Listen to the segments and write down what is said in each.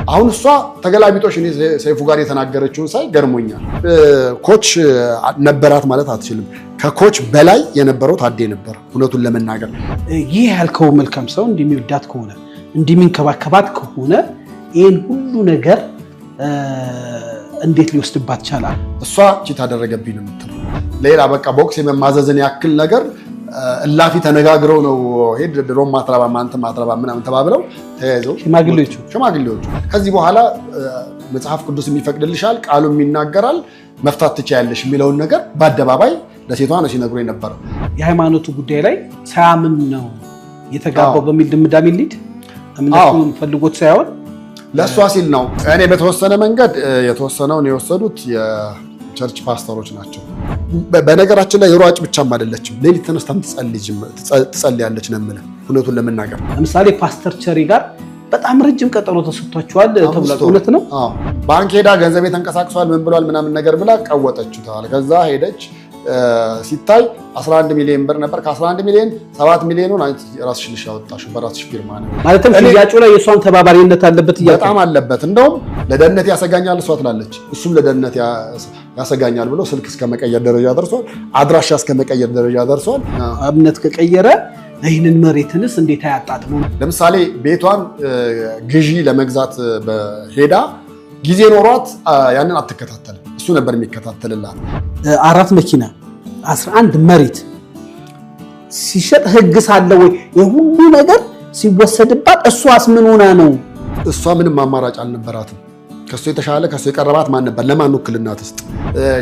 አሁን እሷ ተገላቢጦሽ እኔ ሰይፉ ጋር የተናገረችውን ሳይ ገርሞኛል። Coach ነበራት ማለት አትችልም። ከ coach በላይ የነበረው ታዴ ነበር፣ እውነቱን ለመናገር። ይህ ያልከው መልካም ሰው እንደሚወዳት ከሆነ፣ እንደሚንከባከባት ከሆነ፣ ይህን ሁሉ ነገር እንዴት ሊወስድባት ቻላል? እሷ cheat አደረገብኝ ነው የምትለው። ሌላ በቃ ቦክስ የመማዘዝን ያክል ነገር እላፊ ተነጋግረው ነው፣ ሄድ ድሮም ማትረባ አንተ ማትረባ ምናምን ተባብለው ተያይዘው ሽማግሌዎቹ። ሽማግሌዎቹ ከዚህ በኋላ መጽሐፍ ቅዱስ የሚፈቅድልሻል፣ ቃሉም ይናገራል፣ መፍታት ትችያለሽ የሚለውን ነገር በአደባባይ ለሴቷ ነው ሲነግሩ የነበረው። የሃይማኖቱ ጉዳይ ላይ ሳያምን ነው የተጋባው በሚል ድምዳሜ እንሂድ። እምነቱን ፈልጎት ሳይሆን ለእሷ ሲል ነው። እኔ በተወሰነ መንገድ የተወሰነውን የወሰዱት የ church ፓስተሮች ናቸው። በነገራችን ላይ የሯጭ ብቻም አይደለችም። ሌሊት ተነስታም ትጸልያለች ነው የምልህ፣ እውነቱን ለመናገር። ለምሳሌ ፓስተር ቸሪ ጋር በጣም ረጅም ቀጠሮ ተሰጥቷቸዋል ተብሏል። እውነት ነው? ባንክ ሄዳ ገንዘቤ ተንቀሳቅሷል ምን ብሏል ምናምን ነገር ብላ ቀወጠችው ተባለ። ከዛ ሄደች፣ ሲታይ 11 ሚሊዮን ብር ነበር። ከ11 ሚሊዮን 7 ሚሊዮኑን ራስሽ ነሽ ያወጣሽው፣ በራስሽ ፊርማ ነው። ማለትም ሽያጩ ላይ የእሷም ተባባሪነት አለበት እያልክ። በጣም አለበት። እንደውም ለደህንነት ያሰጋኛል እሷ ትላለች፣ እሱም ለደህንነት ያሰጋኛል ብሎ ስልክ እስከ መቀየር ደረጃ ደርሷል። አድራሻ እስከ መቀየር ደረጃ ደርሷል። እምነት ከቀየረ ይህንን መሬትንስ እንዴት አያጣጥሙ? ለምሳሌ ቤቷን ግዢ ለመግዛት ሄዳ ጊዜ ኖሯት ያንን አትከታተልም። እሱ ነበር የሚከታተልላት። 4 መኪና፣ 11 መሬት ሲሸጥ ህግ ሳለ ወይ የሁሉ ነገር ሲወሰድባት እሷስ ምን ሆና ነው? እሷ ምንም አማራጭ አልነበራትም። ከሱ የተሻለ ከሱ የቀረባት ማን ነበር? ለማን ውክልና ትስጥ?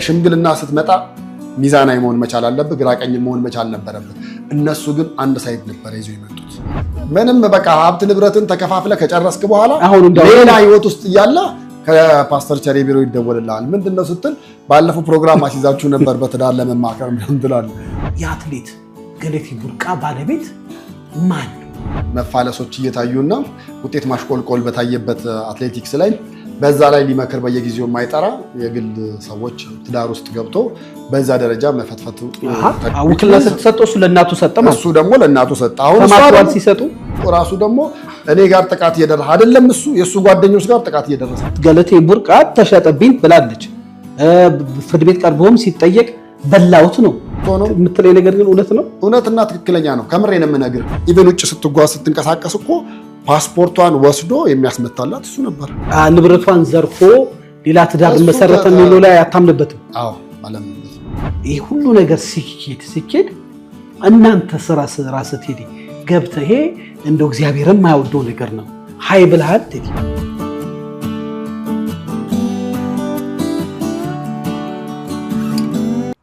ሽምግልና ስትመጣ ሚዛናዊ መሆን መቻል አለብህ፣ ግራ ቀኝ መሆን መቻል ነበረብህ። እነሱ ግን አንድ side ነበር ይዘው የመጡት። ምንም በቃ ሀብት ንብረትን ተከፋፍለ ከጨረስክ በኋላ ሌላ ህይወት ውስጥ እያለ ከፓስተር ቸሬ ቢሮ ይደወልልሃል። ምንድን ነው ስትል ባለፈው ፕሮግራም አስይዛችሁ ነበር በትዳር ለመማከር ምናምን ትላለህ። የአትሌት ገለቴ ቡርቃ ባለቤት ማን ነው? መፋለሶች እየታዩና ውጤት ማሽቆልቆል በታየበት አትሌቲክስ ላይ በዛ ላይ ሊመክር በየጊዜው የማይጠራ የግል ሰዎች ትዳር ውስጥ ገብቶ በዛ ደረጃ መፈትፈቱ። ውክልና ስትሰጠው እሱ ለእናቱ ሰጠ ማለት። እሱ ደግሞ ለእናቱ ሰጠ። አሁን ተማክሯል ሲሰጡ። ራሱ ደግሞ እኔ ጋር ጥቃት እየደረሰ አይደለም፣ እሱ የእሱ ጓደኞች ጋር ጥቃት እየደረሰ። ገለቴ ቡርቃ ተሸጠብኝ ብላለች። ፍርድ ቤት ቀርቦም ሲጠየቅ በላውት ነው የምትለኝ ነገር ግን እውነት ነው? እውነትና ትክክለኛ ነው። ከምሬ ነው የምነግርህ። Even ውጭ ስትጓዝ ስትንቀሳቀስ እኮ ፓስፖርቷን ወስዶ የሚያስመታላት እሱ ነበር። ንብረቷን ዘርፎ ሌላ ትዳር መሰረተ የሚለው ላይ አታምንበትም? አዎ፣ አላምንበትም። ይህ ሁሉ ነገር ሲኬድ ሲኬድ እናንተ ስራ ስራ ስትሄድ ገብተህ ይሄ እንደው እግዚአብሔር የማይወደው ነገር ነው ሀይ ብለሃል ቴዲ?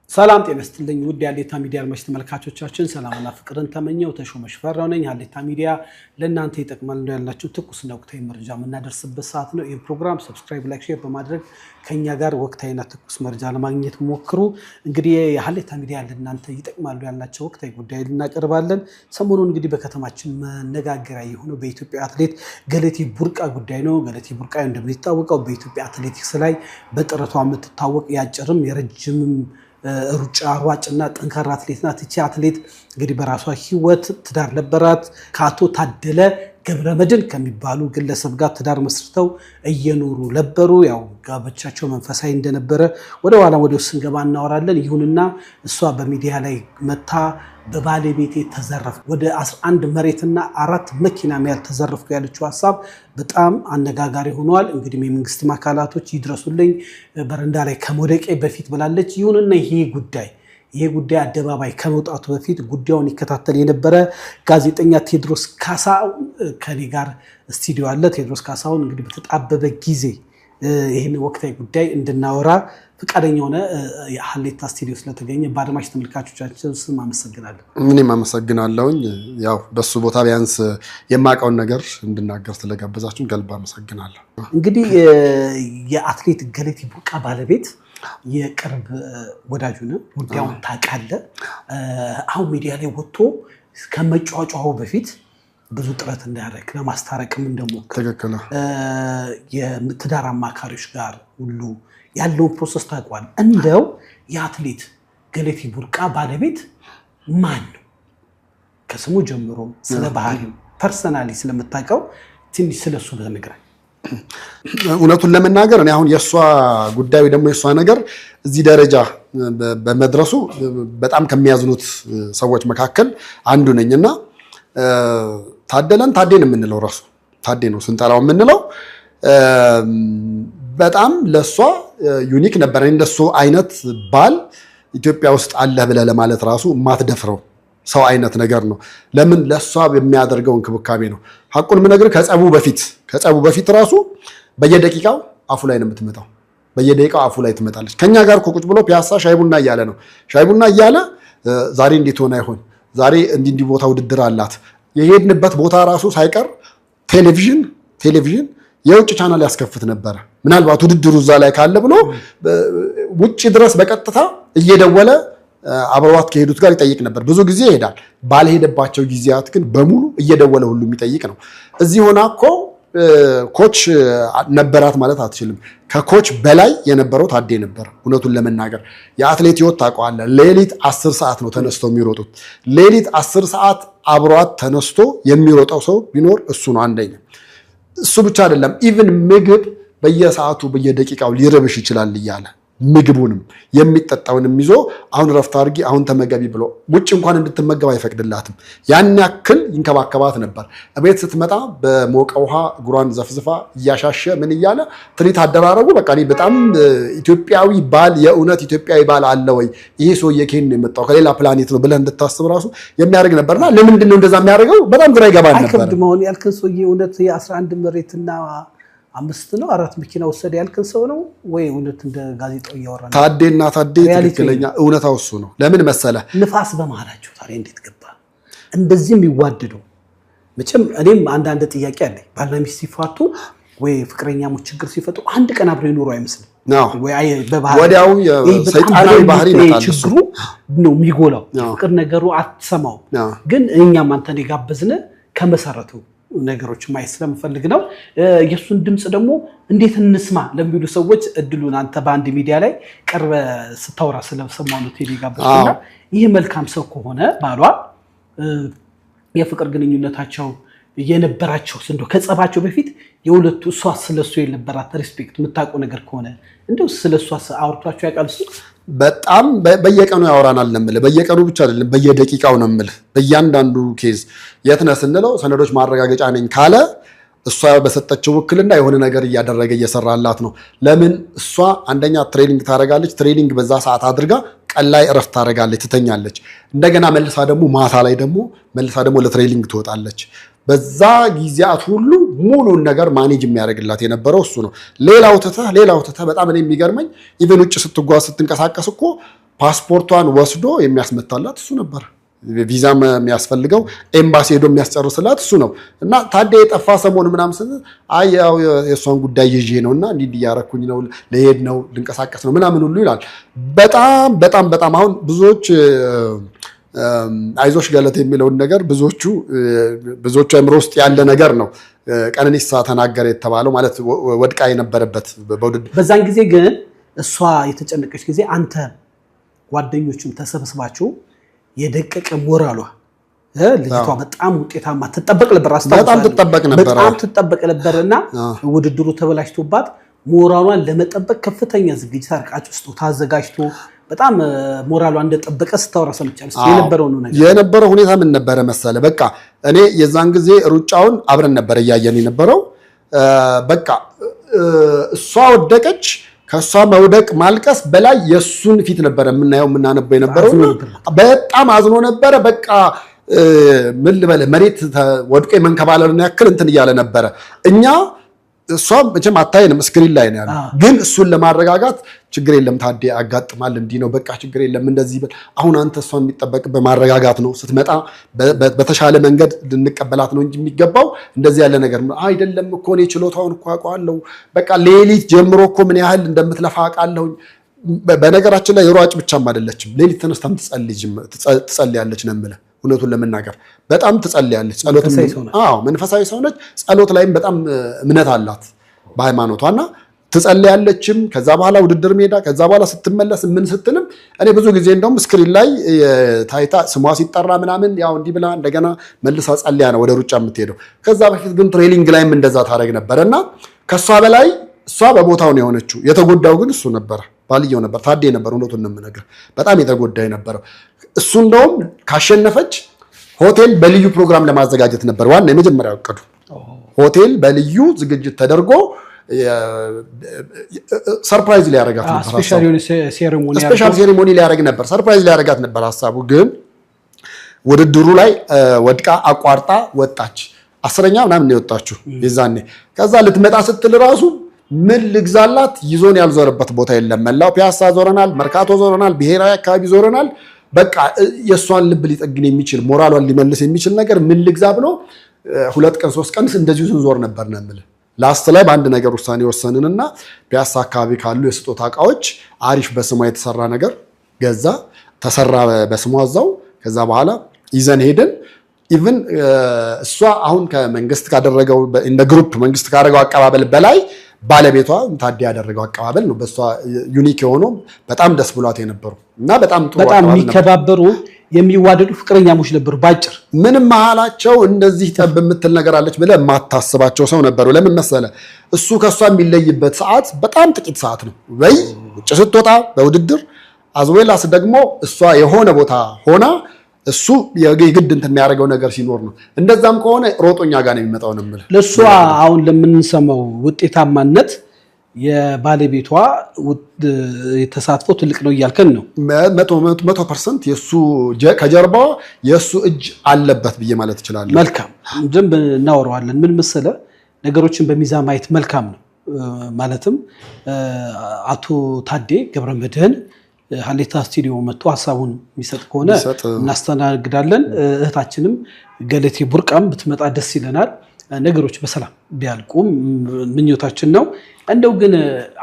ሰላም ጤና ይስጥልኝ ውድ የሀሌታ ሚዲያ አድማጭ ተመልካቾቻችን፣ ሰላምና ፍቅርን ተመኘው። ተሾመ ሽፈራው ነኝ። ሀሌታ ሚዲያ ለእናንተ ይጠቅማል ያላችሁ ትኩስና ወቅታዊ መረጃ የምናደርስበት ሰዓት ነው። ይህን ፕሮግራም subscribe፣ like፣ share በማድረግ ከኛ ጋር ወቅታዊና ትኩስ መረጃ ለማግኘት ሞክሩ። እንግዲህ የሀሌታ ሚዲያ ለእናንተ ይጠቅማሉ ያላቸው ወቅታዊ ጉዳይ እናቀርባለን። ሰሞኑን እንግዲህ በከተማችን መነጋገሪያ የሆነው በኢትዮጵያ አትሌት ገለቴ ቡርቃ ጉዳይ ነው። ገለቴ ቡርቃ እንደሚታወቀው በኢትዮጵያ አትሌቲክስ ላይ በጥረቷ የምትታወቅ የአጭርም የረጅምም ሩጫ ሯጭና ጠንካራ አትሌት ናት። ይቺ አትሌት እንግዲህ በራሷ ሕይወት ትዳር ነበራት። ከአቶ ታደለ ገብረመድህን ከሚባሉ ግለሰብ ጋር ትዳር መስርተው እየኖሩ ነበሩ። ያው ጋብቻቸው መንፈሳዊ እንደነበረ ወደ ኋላ ወደ ውስጥ ስንገባ እናወራለን። ይሁንና እሷ በሚዲያ ላይ መታ በባለቤቴ ተዘረፍኩ፣ ወደ 11 መሬትና 4 መኪና ያህል ተዘረፍኩ ያለችው ሀሳብ በጣም አነጋጋሪ ሆኗል። እንግዲህ የመንግስት አካላቶች ይድረሱልኝ በረንዳ ላይ ከመውደቄ በፊት ብላለች። ይሁንና ይሄ ጉዳይ አደባባይ ከመውጣቱ በፊት ጉዳዩን ይከታተል የነበረ ጋዜጠኛ ቴዎድሮስ ካሳሁን ከኔ ጋር ስቱዲዮ አለ። ቴዎድሮስ ካሳሁን እንግዲህ በተጣበበ ጊዜ ይህን ወቅታዊ ጉዳይ እንድናወራ ፈቃደኛ ሆነ የሀሌታ ስቱዲዮ ስለተገኘ በአድማጭ ተመልካቾቻችን ስም አመሰግናለሁ። እኔም አመሰግናለሁኝ። ያው በሱ ቦታ ቢያንስ የማውቀውን ነገር እንድናገር ስለጋበዛችሁን ከልብ አመሰግናለሁ። እንግዲህ የአትሌት ገለቴ ቡርቃ ባለቤት የቅርብ ወዳጁ ነህ፣ ጉዳዩን ታውቃለህ። አሁን ሚዲያ ላይ ወጥቶ ከመጯጯሁ በፊት ብዙ ጥረት እንዳያደርግ ለማስታረቅም እንደሞከረ ትክክል። የትዳር አማካሪዎች ጋር ሁሉ ያለውን process ታውቋል። እንደው የአትሌት ገለቴ ቡርቃ ባለቤት ማን ነው? ከስሙ ጀምሮ ስለ ባህሪው personally ስለምታውቀው ትንሽ ስለሱ ብትነግረን። እውነቱን ለመናገር እኔ አሁን የእሷ ጉዳዩ ደግሞ የእሷ ነገር እዚህ ደረጃ በመድረሱ በጣም ከሚያዝኑት ሰዎች መካከል አንዱ ነኝ እና ታደለን ታዴ ነው የምንለው፣ ራሱ ታዴ ነው ስንጠራው የምንለው። በጣም ለእሷ unique ነበር። እንደሱ አይነት ባል ኢትዮጵያ ውስጥ አለ ብለህ ለማለት ራሱ የማትደፍረው ሰው አይነት ነገር ነው። ለምን? ለእሷ የሚያደርገው እንክብካቤ ነው። ሐቁን የምነግርህ ከጸቡ በፊት ራሱ በየደቂቃው አፉ ላይ ነው የምትመጣው። በየደቂቃው አፉ ላይ ትመጣለች። ከኛ ጋር እኮ ቁጭ ብሎ ፒያሳ ሻይ ቡና እያለ ነው። ሻይ ቡና እያለ ዛሬ እንዴት ሆነ ይሆን? ዛሬ እንዲህ እንዲህ ቦታ ውድድር አላት። የሄድንበት ቦታ ራሱ ሳይቀር ቴሌቪዥን የውጭ ቻናል ያስከፍት ነበረ። ምናልባት ውድድሩ እዛ ላይ ካለ ብሎ ውጭ ድረስ በቀጥታ እየደወለ አብረዋት ከሄዱት ጋር ይጠይቅ ነበር። ብዙ ጊዜ ይሄዳል። ባልሄደባቸው ጊዜያት ግን በሙሉ እየደወለ ሁሉ የሚጠይቅ ነው። እዚህ ሆና እኮ coach ነበራት ማለት አትችልም። ከ coach በላይ የነበረው ታዴ ነበር። እውነቱን ለመናገር የአትሌት ህይወት ታውቀዋለህ። ሌሊት 10 ሰዓት ነው ተነስተው የሚሮጡት። ሌሊት 10 ሰዓት አብሯት ተነስቶ የሚሮጠው ሰው ቢኖር እሱ ነው አንደኛ። እሱ ብቻ አይደለም፣ even ምግብ በየሰዓቱ በየደቂቃው ሊርብሽ ይችላል እያለ ምግቡንም የሚጠጣውንም ይዞ አሁን ረፍት አድርጊ፣ አሁን ተመገቢ ብሎ ውጭ እንኳን እንድትመገብ አይፈቅድላትም። ያን ያክል ይንከባከባት ነበር። እቤት ስትመጣ በሞቀ ውሃ እግሯን ዘፍዝፋ እያሻሸ ምን እያለ treat አደራረጉ በቃ እኔ በጣም ኢትዮጵያዊ ባል፣ የእውነት ኢትዮጵያዊ ባል አለ ወይ፣ ይሄ ሰውዬ ከየት ነው የመጣው፣ ከሌላ ፕላኔት ነው ብለህ እንድታስብ ራሱ የሚያደርግ ነበርና ለምንድን ነው እንደዛ የሚያደርገው? በጣም ግራ ይገባል ነበር። አይከብድም። አሁን ያልከን ሰውዬ እውነት የ11 መሬትና አምስት ነው አራት መኪና ወሰደ ያልከን ሰው ነው ወይ? እውነት እንደ ጋዜጣው እያወራ ነው? ታዴና ታዴ reality ትክክለኛ እውነታው እሱ ነው። ለምን መሰለ? ንፋስ በመሀላቸው ታዲያ እንዴት ገባ? እንደዚህ የሚዋደዱ መቼም እኔም አንዳንድ ጥያቄ አለኝ። ባልና ሚስት ሲፋቱ ወይ ፍቅረኛሞች ችግር ሲፈጥሩ አንድ ቀን አብረው ይኖሩ አይመስልም። ወይ በባህሪ ወዲያው ይሄ በጣም ሰይጣናዊ ባህሪ በደንብ ይመጣል እሱ። ችግሩ ነው የሚጎላው። ፍቅር ነገሩ አትሰማውም። ግን እኛም አንተን የጋበዝን ከመሰረቱ ነገሮች ማየት ስለምፈልግ ነው። የእሱን ድምፅ ደግሞ እንዴት እንስማ ለሚሉ ሰዎች እድሉን አንተ በአንድ ሚዲያ ላይ ቀርበ ስታወራ ስለሰማሁ ነው ቴዲ የጋበዝኩህ። እና ይህ መልካም ሰው ከሆነ ባሏ የፍቅር ግንኙነታቸው የነበራቸው እንደው ከጸባቸው በፊት የሁለቱ እሷ ስለሱ የነበራት respect የምታውቀው ነገር ከሆነ እንደው ስለ እሷ አውርቷቸው ያውቃል እሱ? በጣም በየቀኑ ያወራናል ነው የምልህ። በየቀኑ ብቻ አይደለም፣ በየደቂቃው ነው የምልህ። በእያንዳንዱ case የት ነህ ስንለው ሰነዶች ማረጋገጫ ነኝ ካለ እሷ በሰጠችው ውክልና የሆነ ነገር እያደረገ እየሰራላት ነው። ለምን? እሷ አንደኛ training ታደርጋለች። Training በዛ ሰዓት አድርጋ ቀን ላይ እረፍት ታደርጋለች፣ ትተኛለች። እንደገና መልሳ ደግሞ ማታ ላይ ደግሞ መልሳ ደግሞ ለ training ትወጣለች። በዛ ጊዜያት ሁሉ ሙሉን ነገር manage የሚያደርግላት የነበረው እሱ ነው። ሌላው ትተህ በጣም እኔ የሚገርመኝ even ውጭ ስትጓዝ ስትንቀሳቀስ እኮ ፓስፖርቷን ወስዶ የሚያስመታላት እሱ ነበር። ቪዛም የሚያስፈልገው ኤምባሲ ሄዶ የሚያስጨርስላት እሱ ነው። እና ታዲያ የጠፋ ሰሞን ምናምን ስንል አይ ያው የእሷን ጉዳይ ይዤ ነው እና እንዲህ እንዲህ እያደረኩኝ ነው፣ ልሄድ ነው፣ ልንቀሳቀስ ነው ምናምን ሁሉ ይላል። በጣም በጣም በጣም አሁን ብዙዎች አይዞሽ ገለቴ የሚለውን ነገር ብዙዎቹ አእምሮ ውስጥ ያለ ነገር ነው። ቀነኒሳ ተናገረ የተባለው ማለት ወድቃ የነበረበት በውድድር በዛን ጊዜ ግን እሷ የተጨነቀች ጊዜ አንተ ጓደኞቹም ተሰብስባችሁ የደቀቀ ሞራሏ ልጅቷ በጣም ውጤታማ ትጠበቅ ነበር። በጣም ትጠበቅ ነበር። በጣም ትጠበቅ ነበር እና ውድድሩ ተበላሽቶባት ሞራሏን ለመጠበቅ ከፍተኛ ዝግጅት አድርጋችሁ ስጦታ አዘጋጅቶ በጣም ሞራሏ እንደጠበቀ ስታወራ ሰምቻለሁ። የነበረው ነው ነገር የነበረው ሁኔታ ምን ነበረ መሰለ? በቃ እኔ የዛን ጊዜ ሩጫውን አብረን ነበር እያየን የነበረው። በቃ እሷ ወደቀች። ከእሷ መውደቅ ማልቀስ በላይ የእሱን ፊት ነበረ የምናየው የምናነበው የነበረው። በጣም አዝኖ ነበረ። በቃ ምን ልበልህ፣ መሬት ወድቆ የመንከባለልን ያክል እንትን እያለ ነበረ። እኛ እሷ መቼም አታየንም፣ screen ላይ ነው ያለው። ግን እሱን ለማረጋጋት ችግር የለም ታዴ፣ ያጋጥማል፣ እንዲህ ነው በቃ ችግር የለም እንደዚህ በል። አሁን አንተ እሷን የሚጠበቅ በማረጋጋት ነው። ስትመጣ በተሻለ መንገድ ልንቀበላት ነው እንጂ የሚገባው እንደዚህ ያለ ነገር አይደለም እኮ፣ እኔ ችሎታውን እኮ አውቀዋለሁ። በቃ ሌሊት ጀምሮ እኮ ምን ያህል እንደምትለፋ አውቃለሁኝ። በነገራችን ላይ የሯጭ ብቻም አይደለችም፣ ሌሊት ተነስታም ትጸልያለች ነው የምልህ። እውነቱን ለመናገር በጣም ትጸልያለች። ጸሎት አዎ መንፈሳዊ ሰው ነች። ጸሎት ላይም በጣም እምነት አላት በሃይማኖቷ እና ትጸልያለችም። ከዛ በኋላ ውድድር ሜዳ ከዛ በኋላ ስትመለስ ምን ስትልም እኔ ብዙ ጊዜ እንደውም screen ላይ ታይታ ስሟ ሲጠራ ምናምን ያው እንዲህ ብላ እንደገና መልሳ ጸልያ ነው ወደ ሩጫ የምትሄደው። ከዛ በፊት ግን training ላይም እንደዛ ታደርግ ነበር እና ከእሷ በላይ እሷ በቦታው ነው የሆነችው። የተጎዳው ግን እሱ ነበረ፣ ባልየው ነበር፣ ታዴ ነበር። እውነቱን ነው የምነግርህ፣ በጣም የተጎዳ የነበረው እሱ። እንደውም ካሸነፈች ሆቴል በልዩ ፕሮግራም ለማዘጋጀት ነበር ዋና የመጀመሪያው እቅዱ። ሆቴል በልዩ ዝግጅት ተደርጎ surprise ሊያደርጋት ነበር። Special የሆነ ceremony። Special ceremony ሊያደርግ ነበር፣ surprise ሊያደርጋት ነበር ሀሳቡ። ግን ውድድሩ ላይ ወድቃ አቋርጣ ወጣች። 10ኛ ምናምን ነው የወጣችው የዛኔ። ከዛ ልትመጣ ስትል ራሱ ምን ልግዛላት ይዞን ያልዞረበት ቦታ የለም። መላው ፒያሳ ዞረናል፣ መርካቶ ዞረናል፣ ብሔራዊ አካባቢ ዞረናል። በቃ የእሷን ልብ ሊጠግን የሚችል፣ ሞራሏን ሊመልስ የሚችል ነገር ምን ልግዛ ብሎ 2 ቀን 3 ቀን እንደዚሁ ስንዞር ነበር ነው የምልህ። Last ላይ በአንድ ነገር ውሳኔ ወሰንንና ፒያሳ አካባቢ ካሉ የስጦታ እቃዎች አሪፍ በስሟ የተሰራ ነገር ገዛ፣ ተሰራ በስሟ እዛው። ከዛ በኋላ ይዘን ሄድን። Even እሷ አሁን ከመንግስት ካደረገው፣ እንደ group መንግስት ካደረገው አቀባበል በላይ ባለቤቷ ታዴ ያደረገው አቀባበል ነው በእሷ unique የሆነው፣ በጣም ደስ ብሏት የነበሩ እና በጣም ጥሩ በጣም አቀባበል ነበር። የሚከባበሩ፣ የሚዋደዱ ፍቅረኛሞች ነበሩ። ባጭር። ምንም መሀላቸው እንደዚህ ጠብ የምትል ነገር አለች ብለህ የማታስባቸው ሰው ነበሩ። ለምን መሰለ? እሱ ከእሷ የሚለይበት ሰዓት በጣም ጥቂት ሰዓት ነው። ወይ ውጭ ስትወጣ በውድድር፣ as well as ደግሞ እሷ የሆነ ቦታ ሆና እሱ የግድ እንትን የሚያደርገው ነገር ሲኖር ነው። እንደዛም ከሆነ ሮጦ እኛ ጋር ነው የሚመጣው ነው የምልህ። ለእሷ አሁን ለምንሰማው ውጤታማነት የባለቤቷ ተሳትፎ ትልቅ ነው እያልከን ነው። 100% የእሱ፣ ከጀርባዋ የእሱ እጅ አለበት ብዬ ማለት እችላለሁ። መልካም፣ ደንብ እናወራዋለን። ምን መሰለ፣ ነገሮችን በሚዛን ማየት መልካም ነው። ማለትም አቶ ታዴ ገብረመድህን ሀሌታ ስቱዲዮ መጥቶ ሀሳቡን የሚሰጥ ከሆነ የሚሰጥ እናስተናግዳለን። እህታችንም ገለቴ ቡርቃም ብትመጣ ደስ ይለናል። ነገሮች በሰላም ቢያልቁም ምኞታችን ነው። እንደው ግን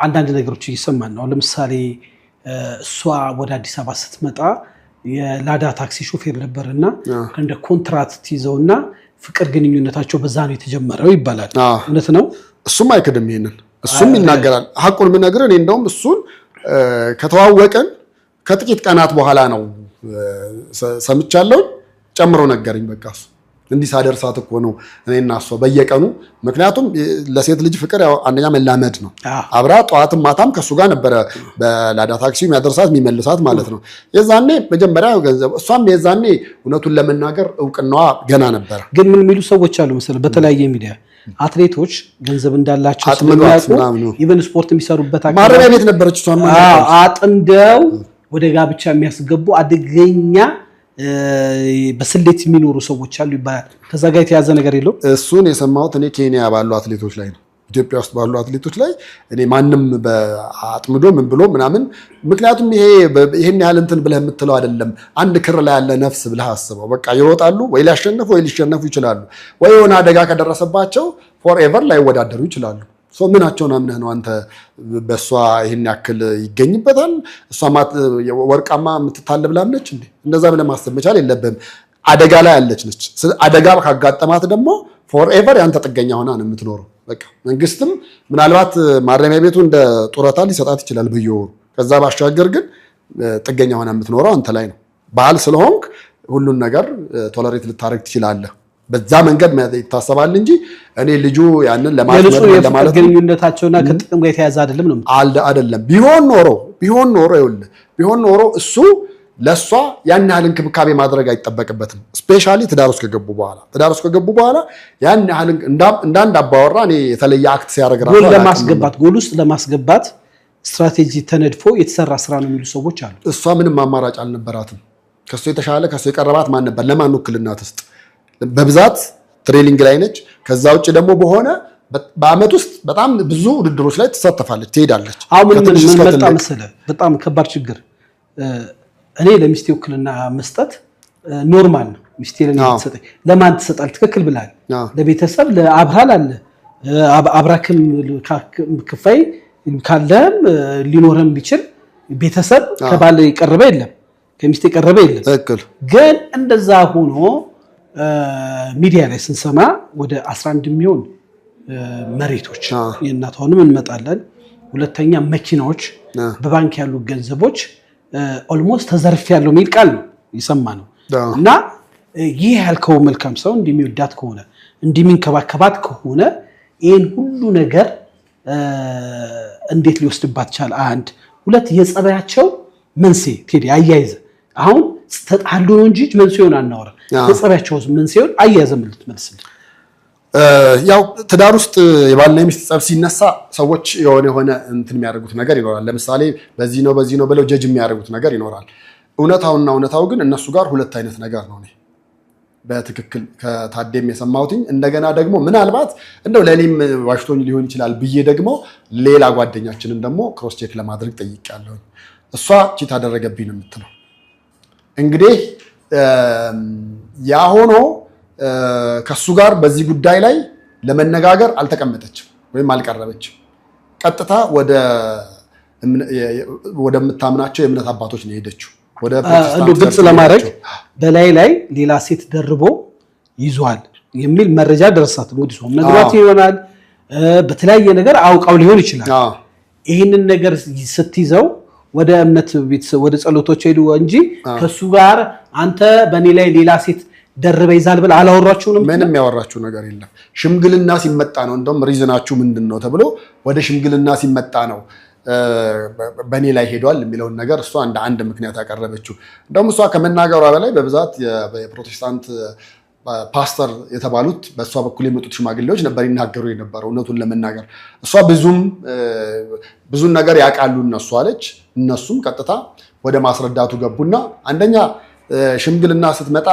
አንዳንድ ነገሮች እየሰማን ነው። ለምሳሌ እሷ ወደ አዲስ አበባ ስትመጣ የላዳ ታክሲ ሾፌር ነበር እና እንደ ኮንትራት ትይዘውና ፍቅር ግንኙነታቸው በዛ ነው የተጀመረው ይባላል። እውነት ነው? እሱም አይክድም፣ ይሄንን እሱም ይናገራል። ሀቁን የምነግርህ እኔ እንደውም እሱን ከተዋወቅን ከጥቂት ቀናት በኋላ ነው ሰምቻለሁ። ጨምሮ ነገረኝ። በቃ እሱ እንዲህ ሳደርሳት እኮ ነው እኔና እሷ በየቀኑ፣ ምክንያቱም ለሴት ልጅ ፍቅር ያው አንደኛ መላመድ ነው። አብራ ጠዋትም ማታም ከእሱ ጋር ነበረ በላዳ ታክሲ የሚያደርሳት የሚመልሳት ማለት ነው። የዛኔ መጀመሪያ ገንዘብ፣ እሷም የዛኔ እውነቱን ለመናገር እውቅናዋ ገና ነበረ። ግን ምን የሚሉ ሰዎች አሉ መሰለህ፣ በተለያየ ሚዲያ አትሌቶች ገንዘብ እንዳላቸው አጥምዷት ስለሚያውቁ ምናምን ነው። Even ስፖርት የሚሰሩበት አካባቢ ማረሚያ ቤት ነበረች እሷማ። አጥምደው ወደ ጋብቻ የሚያስገቡ አደገኛ በስሌት የሚኖሩ ሰዎች አሉ ይባላል። ከዛ ጋር የተያዘ ነገር የለውም። እሱን የሰማሁት እኔ ኬንያ ባሉ አትሌቶች ላይ ነው። ኢትዮጵያ ውስጥ ባሉ አትሌቶች ላይ እኔ ማንም አጥምዶ ምን ብሎ ምናምን፣ ምክንያቱም ይሄ ይሄን ያህል እንትን ብለህ የምትለው አይደለም። አንድ ክር ላይ ያለ ነፍስ ብለህ አስበው። በቃ ይሮጣሉ፣ ወይ ሊያሸንፉ ወይ ሊሸነፉ ይችላሉ። ወይ የሆነ አደጋ ከደረሰባቸው forever ላይወዳደሩ ይችላሉ። So ምናቸውን አምነህ ነው አንተ በእሷ ይህን ያክል ይገኝበታል? እሷ ወርቃማ የምትታለብ ላም ነች እንዴ? እንደዛ ብለህ ማሰብ መቻል የለብህም። አደጋ ላይ ያለች ነች። አደጋ ካጋጠማት ደግሞ forever ያንተ ጥገኛ ሆና ነው የምትኖረው። በቃ መንግስትም ምናልባት ማረሚያ ቤቱ እንደ ጡረታ ሊሰጣት ይችላል በየወሩ። ከዛ ባሻገር ግን ጥገኛ ሆና የምትኖረው አንተ ላይ ነው። ባል ስለሆንክ ሁሉን ነገር tolerate ልታደርግ ትችላለህ። በዛ መንገድ ይታሰባል እንጂ እኔ ልጁ ያንን የንጹህ ለማጥመድ የፍቅር ለማለት ግንኙነታቸውና ከጥቅም ጋር የተያዘ አይደለም ነው። አይደለም። ቢሆን ኖሮ ይኸውልህ፣ ቢሆን ኖሮ እሱ ለእሷ ያን ያህል እንክብካቤ ማድረግ አይጠበቅበትም። Especially ትዳር ውስጥ ከገቡ በኋላ ያን ያህል እንዳንድ አባወራ እኔ የተለየ act ሲያደርግ ራሱ ጎል አላውቅም። ለማስገባት፣ ጎል ውስጥ ለማስገባት ስትራቴጂ ተነድፎ የተሰራ ስራ ነው የሚሉ ሰዎች አሉ። እሷ ምንም አማራጭ አልነበራትም። ከሱ የተሻለ፣ ከሱ የቀረባት ማን ነበር? ለማን ውክልና ትስጥ? በብዛት training ላይ ነች። ከዛ ውጭ ደግሞ በሆነ በአመት ውስጥ በጣም ብዙ ውድድሮች ላይ ትሳተፋለች፣ ትሄዳለች። አሁን ምን ከትንሽ ምን እስከ መጣ ትልቅ። መሰለህ? በጣም ከባድ ችግር፣ እኔ ለሚስቴ ውክልና መስጠት normal ነው። ሚስቴ ለኔ ትሰጠኝ፣ ለማን ትሰጣል? ትክክል ብለሃል። ለቤተሰብ ለአብራል አለ አብራክም ክፋይ ካለም ሊኖርም ቢችል ቤተሰብ ከባል የቀረበ የለም፣ ከሚስት የቀረበ የለም። ግን እንደዛ ሆኖ ሚዲያ ላይ ስንሰማ ወደ 11 የሚሆን መሬቶች፣ የእናቷንም እንመጣለን። ሁለተኛ መኪናዎች፣ በባንክ ያሉ ገንዘቦች almost ተዘርፍ ያለው የሚል ቃል ነው የሰማ ነው። እና ይህ ያልከው መልካም ሰው እንደሚወዳት ከሆነ፣ እንደሚንከባከባት ከሆነ ይህን ሁሉ ነገር እንዴት ሊወስድባት ቻለ? አንድ ሁለት የጸባያቸው መንስኤ ቴዲ አያይዘ አሁን ተጣሉ ነው እንጂ መንስኤውን አናወራም። የጸባያቸው መንስኤውን አያይዘህ ልትመልስልኝ። ያው ትዳር ውስጥ የባልና የሚስት ጸብ ሲነሳ ሰዎች የሆነ የሆነ እንትን የሚያደርጉት ነገር ይኖራል። ለምሳሌ በዚህ ነው በዚህ ነው ብለው ጀጅ የሚያደርጉት ነገር ይኖራል። እውነታውና እውነታው ግን እነሱ ጋር ሁለት አይነት ነገር ነው። እኔ በትክክል ከታዴም የሰማሁትኝ እንደገና ደግሞ ምናልባት እንደው ለእኔም ዋሽቶኝ ሊሆን ይችላል ብዬ ደግሞ ሌላ ጓደኛችንን ደግሞ cross check ለማድረግ ጠይቄያለሁኝ። እሷ cheat አደረገብኝ ነው የምትለው። እንግዲህ ያ ሆኖ ከሱ ጋር በዚህ ጉዳይ ላይ ለመነጋገር አልተቀመጠችም ወይም አልቀረበችም። ቀጥታ ወደምታምናቸው የእምነት አባቶች ነው የሄደችው። ወደ ፕሮቴስታንት ግልጽ ለማድረግ በላይ ላይ ሌላ ሴት ደርቦ ይዟል የሚል መረጃ ደረሳት። እንግዲህ ሰው ነግሯት ይሆናል፣ በተለያየ ነገር አውቃው ሊሆን ይችላል። ይህንን ነገር ስትይዘው ወደ እምነት ቤት ወደ ጸሎቶች ሄዱ እንጂ ከሱ ጋር አንተ በእኔ ላይ ሌላ ሴት ደርበ ይዛል ብለህ አላወራችሁንም? ምንም ያወራችሁ ነገር የለም። ሽምግልና ሲመጣ ነው እንደውም reason ኣችሁ ምንድን ነው ተብሎ ወደ ሽምግልና ሲመጣ ነው በእኔ ላይ ሄዷል የሚለውን ነገር እሷ እንደ አንድ ምክንያት ያቀረበችው። እንደውም እሷ ከመናገሯ በላይ በብዛት የፕሮቴስታንት ፓስተር የተባሉት በእሷ በኩል የመጡት ሽማግሌዎች ነበር ይናገሩ የነበረው። እውነቱን ለመናገር እሷ ብዙን ነገር ያውቃሉ እነሱ አለች። እነሱም ቀጥታ ወደ ማስረዳቱ ገቡና አንደኛ ሽምግልና ስትመጣ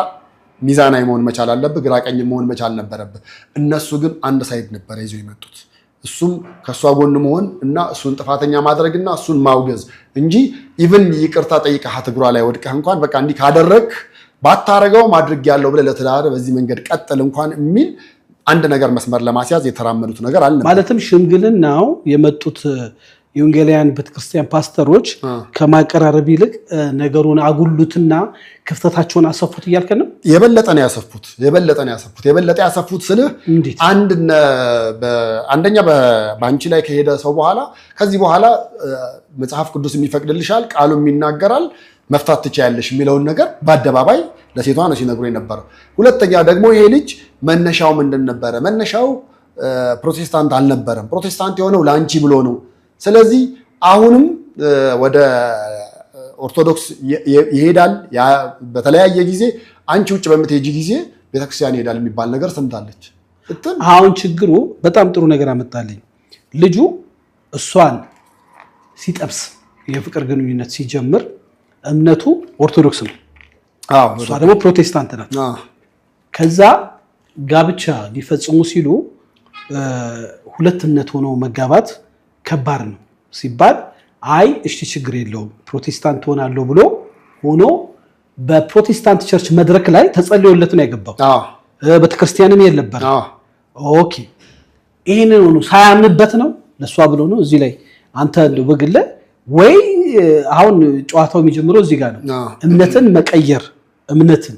ሚዛናዊ መሆን መቻል አለብህ፣ ግራ ቀኝ መሆን መቻል ነበረብህ። እነሱ ግን አንድ side ነበረ ይዘው የመጡት፣ እሱም ከእሷ ጎን መሆን እና እሱን ጥፋተኛ ማድረግ እና እሱን ማውገዝ እንጂ even ይቅርታ ጠይቀሃት እግሯ ላይ ወድቀህ እንኳን በቃ እንዲህ ካደረግህ ባታረገውም አድርጌያለሁ ብለህ ለትዳር በዚህ መንገድ ቀጥል እንኳን የሚል አንድ ነገር መስመር ለማስያዝ የተራመዱት ነገር አልነበረም። ማለትም ሽምግልናው የመጡት የወንጌላውያን ቤተክርስቲያን ፓስተሮች ከማቀራረብ ይልቅ ነገሩን አጉሉትና ክፍተታቸውን አሰፉት እያልከን ነው? የበለጠ ነው ያሰፉት። የበለጠ ነው ያሰፉት። የበለጠ ያሰፉት ስልህ አንደኛ በአንቺ ላይ ከሄደ ሰው በኋላ ከዚህ በኋላ መጽሐፍ ቅዱስ የሚፈቅድልሻል፣ ቃሉም ይናገራል፣ መፍታት ትችያለሽ የሚለውን ነገር በአደባባይ ለሴቷ ነው ሲነግሩ የነበረው። ሁለተኛ ደግሞ ይሄ ልጅ መነሻው ምንድን ነበረ? መነሻው ፕሮቴስታንት አልነበረም። ፕሮቴስታንት የሆነው ለአንቺ ብሎ ነው። ስለዚህ አሁንም ወደ ኦርቶዶክስ ይሄዳል። በተለያየ ጊዜ አንቺ ውጭ በምትሄጂ ጊዜ ቤተክርስቲያን ይሄዳል የሚባል ነገር ሰምታለች። አሁን ችግሩ በጣም ጥሩ ነገር አመጣልኝ። ልጁ እሷን ሲጠብስ የፍቅር ግንኙነት ሲጀምር እምነቱ ኦርቶዶክስ ነው፣ እሷ ደግሞ ፕሮቴስታንት ናት። ከዛ ጋብቻ ሊፈጽሙ ሲሉ ሁለት እምነት ሆኖ መጋባት ከባድ ነው ሲባል አይ እሺ ችግር የለውም ፕሮቴስታንት ሆናለሁ ብሎ ሆኖ በፕሮቴስታንት church መድረክ ላይ ተጸልዮለት ነው ያገባው። ቤተክርስቲያንም የለበረ። okay ይህንን ሆኖ ሳያምንበት ነው ለእሷ ብሎ ነው። እዚህ ላይ አንተ በግለ ወይ አሁን ጨዋታው የሚጀምረው እዚህ ጋር ነው። እምነትን መቀየር እምነትን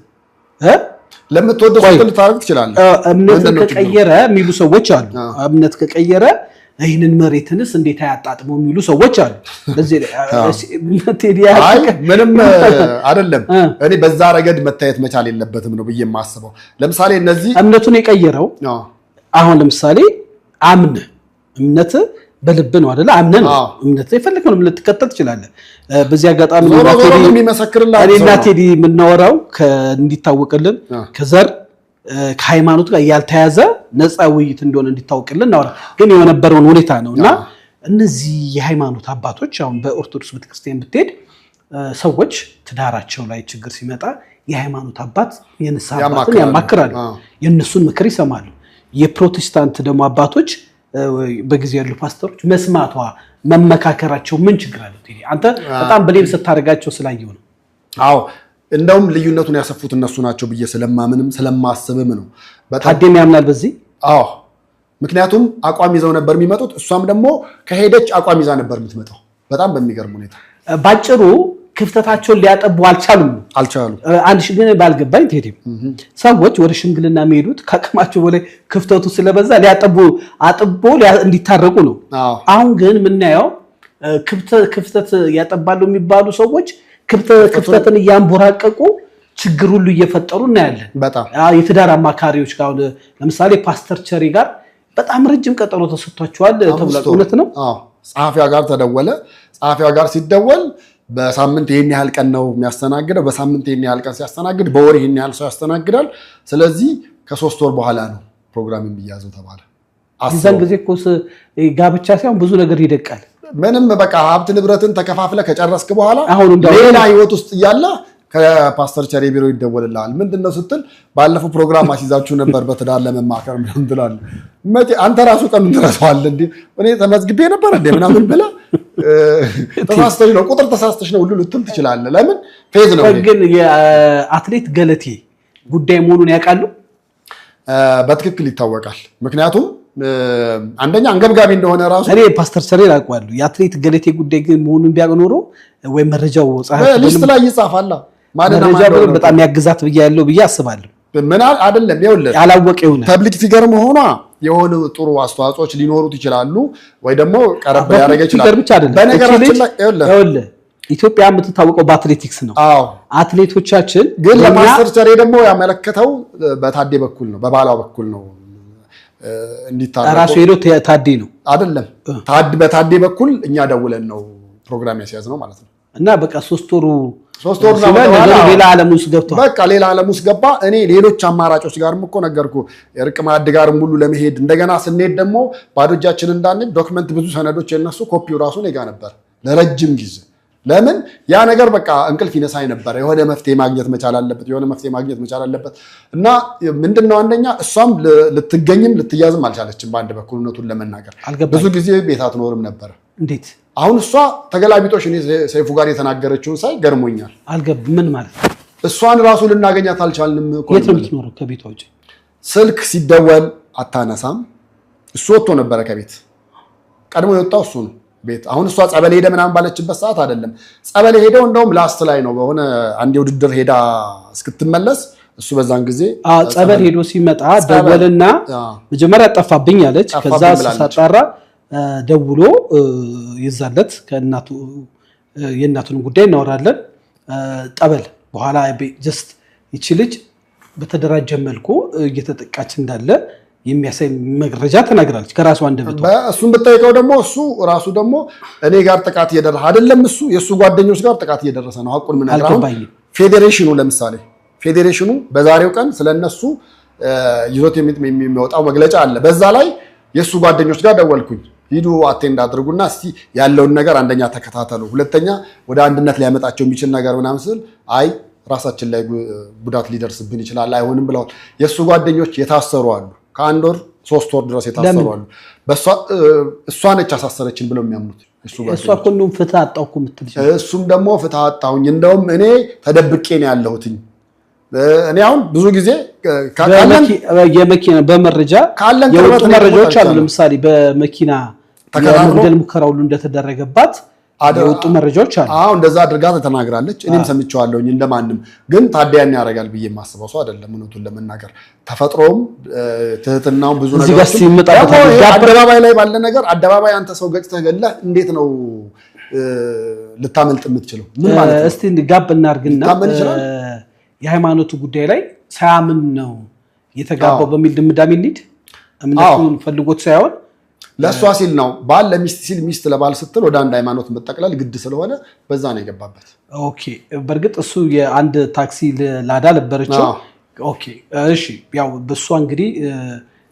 ለምትወደው ሰው ልታደርግ ትችላለህ። እምነትን ከቀየረ የሚሉ ሰዎች አሉ። እምነት ከቀየረ ይህንን መሬትንስ እንዴት አያጣጥመው የሚሉ ሰዎች አሉ። አይ ምንም አይደለም። እኔ በዛ ረገድ መታየት መቻል የለበትም ነው ብዬ የማስበው። ለምሳሌ እነዚህ እምነቱን የቀየረው አሁን ለምሳሌ አምነ እምነት በልብ ነው አይደለ? አምነ ነው እምነት የፈለከውን እምነት ልትከተል ትችላለህ። በዚህ አጋጣሚ እኔና ቴዲ የምናወራው እንዲታወቅልን ከዘር ከሃይማኖት ጋር ያልተያዘ ነፃ ውይይት እንደሆነ እንዲታወቅልን እናወራ። ግን የነበረውን ሁኔታ ነው እና እነዚህ የሃይማኖት አባቶች አሁን በኦርቶዶክስ ቤተክርስቲያን ብትሄድ ሰዎች ትዳራቸው ላይ ችግር ሲመጣ የሃይማኖት አባት የንስሐ አባትን ያማክራሉ፣ የእነሱን ምክር ይሰማሉ። የፕሮቴስታንት ደግሞ አባቶች በጊዜ ያሉ ፓስተሮች መስማቷ መመካከራቸው ምን ችግር አለው? አንተ በጣም blame ስታደርጋቸው ስላየው ነው። አዎ እንደውም ልዩነቱን ያሰፉት እነሱ ናቸው ብዬ ስለማምንም ስለማስብም ነው። ታዴም ያምናል በዚህ። አዎ ምክንያቱም አቋም ይዘው ነበር የሚመጡት። እሷም ደግሞ ከሄደች አቋም ይዛ ነበር የምትመጣው። በጣም በሚገርም ሁኔታ ባጭሩ ክፍተታቸውን ሊያጠቡ አልቻሉም። አንድ ግን ባልገባኝ ቴዲም ሰዎች ወደ ሽምግልና የሚሄዱት ከአቅማቸው በላይ ክፍተቱ ስለበዛ ሊያጠቡ አጥቦ እንዲታረቁ ነው። አሁን ግን የምናየው ክፍተት ያጠባሉ የሚባሉ ሰዎች ክፍተትን እያንቦራቀቁ ችግር ሁሉ እየፈጠሩ እናያለን። በጣም የትዳር አማካሪዎች ጋር ለምሳሌ ፓስተር ቸሪ ጋር በጣም ረጅም ቀጠሮ ተሰጥቷቸዋል ተብሏል። እውነት ነው? አዎ፣ ጸሐፊዋ ጋር ተደወለ። ጸሐፊዋ ጋር ሲደወል በሳምንት ይህን ያህል ቀን ነው የሚያስተናግደው። በሳምንት ይህን ያህል ቀን ሲያስተናግድ፣ በወር ይህን ያህል ሰው ያስተናግዳል። ስለዚህ ከ3 ወር በኋላ ነው ፕሮግራም የሚያዘው ተባለ። የዛን ጊዜ እኮ ጋብቻ ሳይሆን ብዙ ነገር ይደቃል። ምንም በቃ ሀብት ንብረትን ተከፋፍለ ከጨረስክ በኋላ አሁን ሌላ ህይወት ውስጥ እያለ ከፓስተር ቸሬ ቢሮ ይደወልልሃል። ምንድን ነው ስትል ባለፈው ፕሮግራም አስይዛችሁ ነበር በትዳር ለመማከር ምናምን ትላለህ። መቼ አንተ ራሱ ቀኑን ትረሳዋለህ። እንደ እኔ ተመዝግቤ ነበር እንደ ምናምን ብለህ ተሳስተሽ ነው ቁጥር ተሳስተሽ ነው ሁሉ ልትል ትችላለህ። ለምን ፌዝ ነው። ግን የአትሌት ገለቴ ጉዳይ መሆኑን ያውቃሉ? በትክክል ይታወቃል። ምክንያቱም አንደኛ አንገብጋቢ እንደሆነ ራሱ እኔ ፓስተር ቸሬን አውቀዋለሁ። የአትሌት ገለቴ ጉዳይ ግን መሆኑን ቢያውቅ ኖሮ ወይ መረጃው list ላይ ይጻፋላ መረጃው በጣም ያግዛት ብዬ ያለው ብዬ አስባለሁ። ምን አይደለም ይኸውልህ፣ ያላወቀ ይሆናል። public figure መሆኗ የሆኑ ጥሩ አስተዋጽኦች ሊኖሩት ይችላሉ፣ ወይ ደግሞ ቀረብ ሊያደርግ ይችላል። ብቻ አይደለም። በነገራችን ላይ ይኸውልህ ኢትዮጵያ የምትታወቀው በአትሌቲክስ ነው። አዎ አትሌቶቻችን ግን ለፓስተር ቸሬ ደግሞ ያመለከተው በታዴ በኩል ነው፣ በባሏ በኩል ነው እንዲታረቁ ራሱ ሄዶ ታዴ ነው አይደለም፣ በታዴ በኩል እኛ ደውለን ነው ፕሮግራም ያስያዝ ነው ማለት ነው። እና በቃ 3 ወሩ 3 ወር ሌላ ዓለም ውስጥ ገብቷል። በቃ ሌላ ዓለም ውስጥ ገባ። እኔ ሌሎች አማራጮች ጋርም እኮ ነገርኩ፣ የእርቅ ማዕድ ጋርም ሁሉ ለመሄድ እንደገና ስንሄድ ደግሞ ባዶ እጃችን እንዳንሄድ document፣ ብዙ ሰነዶች የነሱ ኮፒው ራሱ እኔ ጋ ነበር ለረጅም ጊዜ። ለምን ያ ነገር በቃ እንቅልፍ ይነሳኝ ነበር። የሆነ መፍትሄ ማግኘት መቻል አለበት፣ የሆነ መፍትሄ ማግኘት መቻል አለበት። እና ምንድነው አንደኛ እሷም ልትገኝም ልትያዝም አልቻለችም። በአንድ በኩል እውነቱን ለመናገር ብዙ ጊዜ ቤት አትኖርም ነበር። እንዴት አሁን እሷ ተገላቢጦሽ እኔ ሰይፉ ጋር የተናገረችውን ሳይ ገርሞኛል። አልገብ ምን ማለት ነው? እሷን ራሱ ልናገኛት አልቻልንም እኮ። የት ነው የምትኖረው? ከቤቷ ውጭ ስልክ ሲደወል አታነሳም። እሱ ወጥቶ ነበረ ከቤት ቀድሞ የወጣው እሱ ነው ቤት። አሁን እሷ ጸበል ሄደ ምናምን ባለችበት ሰዓት አይደለም ጸበል ሄደው፣ እንደውም last ላይ ነው በሆነ አንድ የውድድር ሄዳ እስክትመለስ እሱ በዛን ጊዜ ጸበል ሄዶ ሲመጣ ደወልና መጀመሪያ ጠፋብኝ አለች። ከዛ ሳጣራ ደውሎ የዛለት ከእናቱ የእናቱን ጉዳይ እናወራለን። ጠበል በኋላ just ይቺ ልጅ በተደራጀ መልኩ እየተጠቃች እንዳለ የሚያሳይ መረጃ ተናግራለች ከራሷ አንደበት። እሱን ብጠይቀው ደግሞ እሱ ራሱ ደግሞ እኔ ጋር ጥቃት እየደረሰ አይደለም፣ እሱ የእሱ ጓደኞች ጋር ጥቃት እየደረሰ ነው። ሀቁን ምን አልገባኝም። ፌዴሬሽኑ ለምሳሌ ፌዴሬሽኑ በዛሬው ቀን ስለነሱ ይዞት የሚወጣው መግለጫ አለ። በዛ ላይ የእሱ ጓደኞች ጋር ደወልኩኝ። ሂዱ attend አድርጉና እስቲ ያለውን ነገር አንደኛ ተከታተሉ፣ ሁለተኛ ወደ አንድነት ሊያመጣቸው የሚችል ነገር ምናምን ስል አይ ራሳችን ላይ ጉዳት ሊደርስብን ይችላል አይሆንም ብለዋል። የእሱ ጓደኞች የታሰሩ አሉ። ከ1 ወር 3 ወር ድረስ የታሰሩ አሉ። እሷ ነች አሳሰረችን ብለው የሚያምኑት። እሷ እኮ እንደውም ፍትህ አጣሁ እኮ የምትል እሱም ደግሞ ፍትህ አጣሁኝ፣ እንደውም እኔ ተደብቄ ነው ያለሁትኝ። እኔ አሁን ብዙ ጊዜ የመኪና በመረጃ ካለን የወጡ መረጃዎች አሉ። ለምሳሌ በመኪና የመግደል ሙከራ ሁሉ እንደተደረገባት የወጡ መረጃዎች አሉ። አዎ እንደዛ አድርጋ ተናግራለች። እኔም ሰምቼዋለሁኝ። እንደማንም ግን ታዲያን ያደርጋል ብዬ የማስበው ሰው አይደለም። እውነቱን ለመናገር ተፈጥሮም ትህትናውም ብዙ ነገሮች አደባባይ ላይ ባለ ነገር አደባባይ አንተ ሰው ገጭተህ ገለህ እንዴት ነው ልታመልጥ የምትችለው? ምን ማለት ነው? እስቲ ጋብ እናድርግና የሃይማኖቱ ጉዳይ ላይ ሳያምን ነው የተጋባው በሚል ድምዳሜ እንሂድ። እምነቱን ፈልጎት ሳይሆን ለእሷ ሲል ነው። ባል ለሚስት ሲል፣ ሚስት ለባል ስትል ወደ አንድ ሃይማኖት መጠቅለል ግድ ስለሆነ በዛ ነው የገባበት። Okay። በእርግጥ እሱ የአንድ ታክሲ ላዳ ነበረችው። Okay እሺ። ያው በእሷ እንግዲህ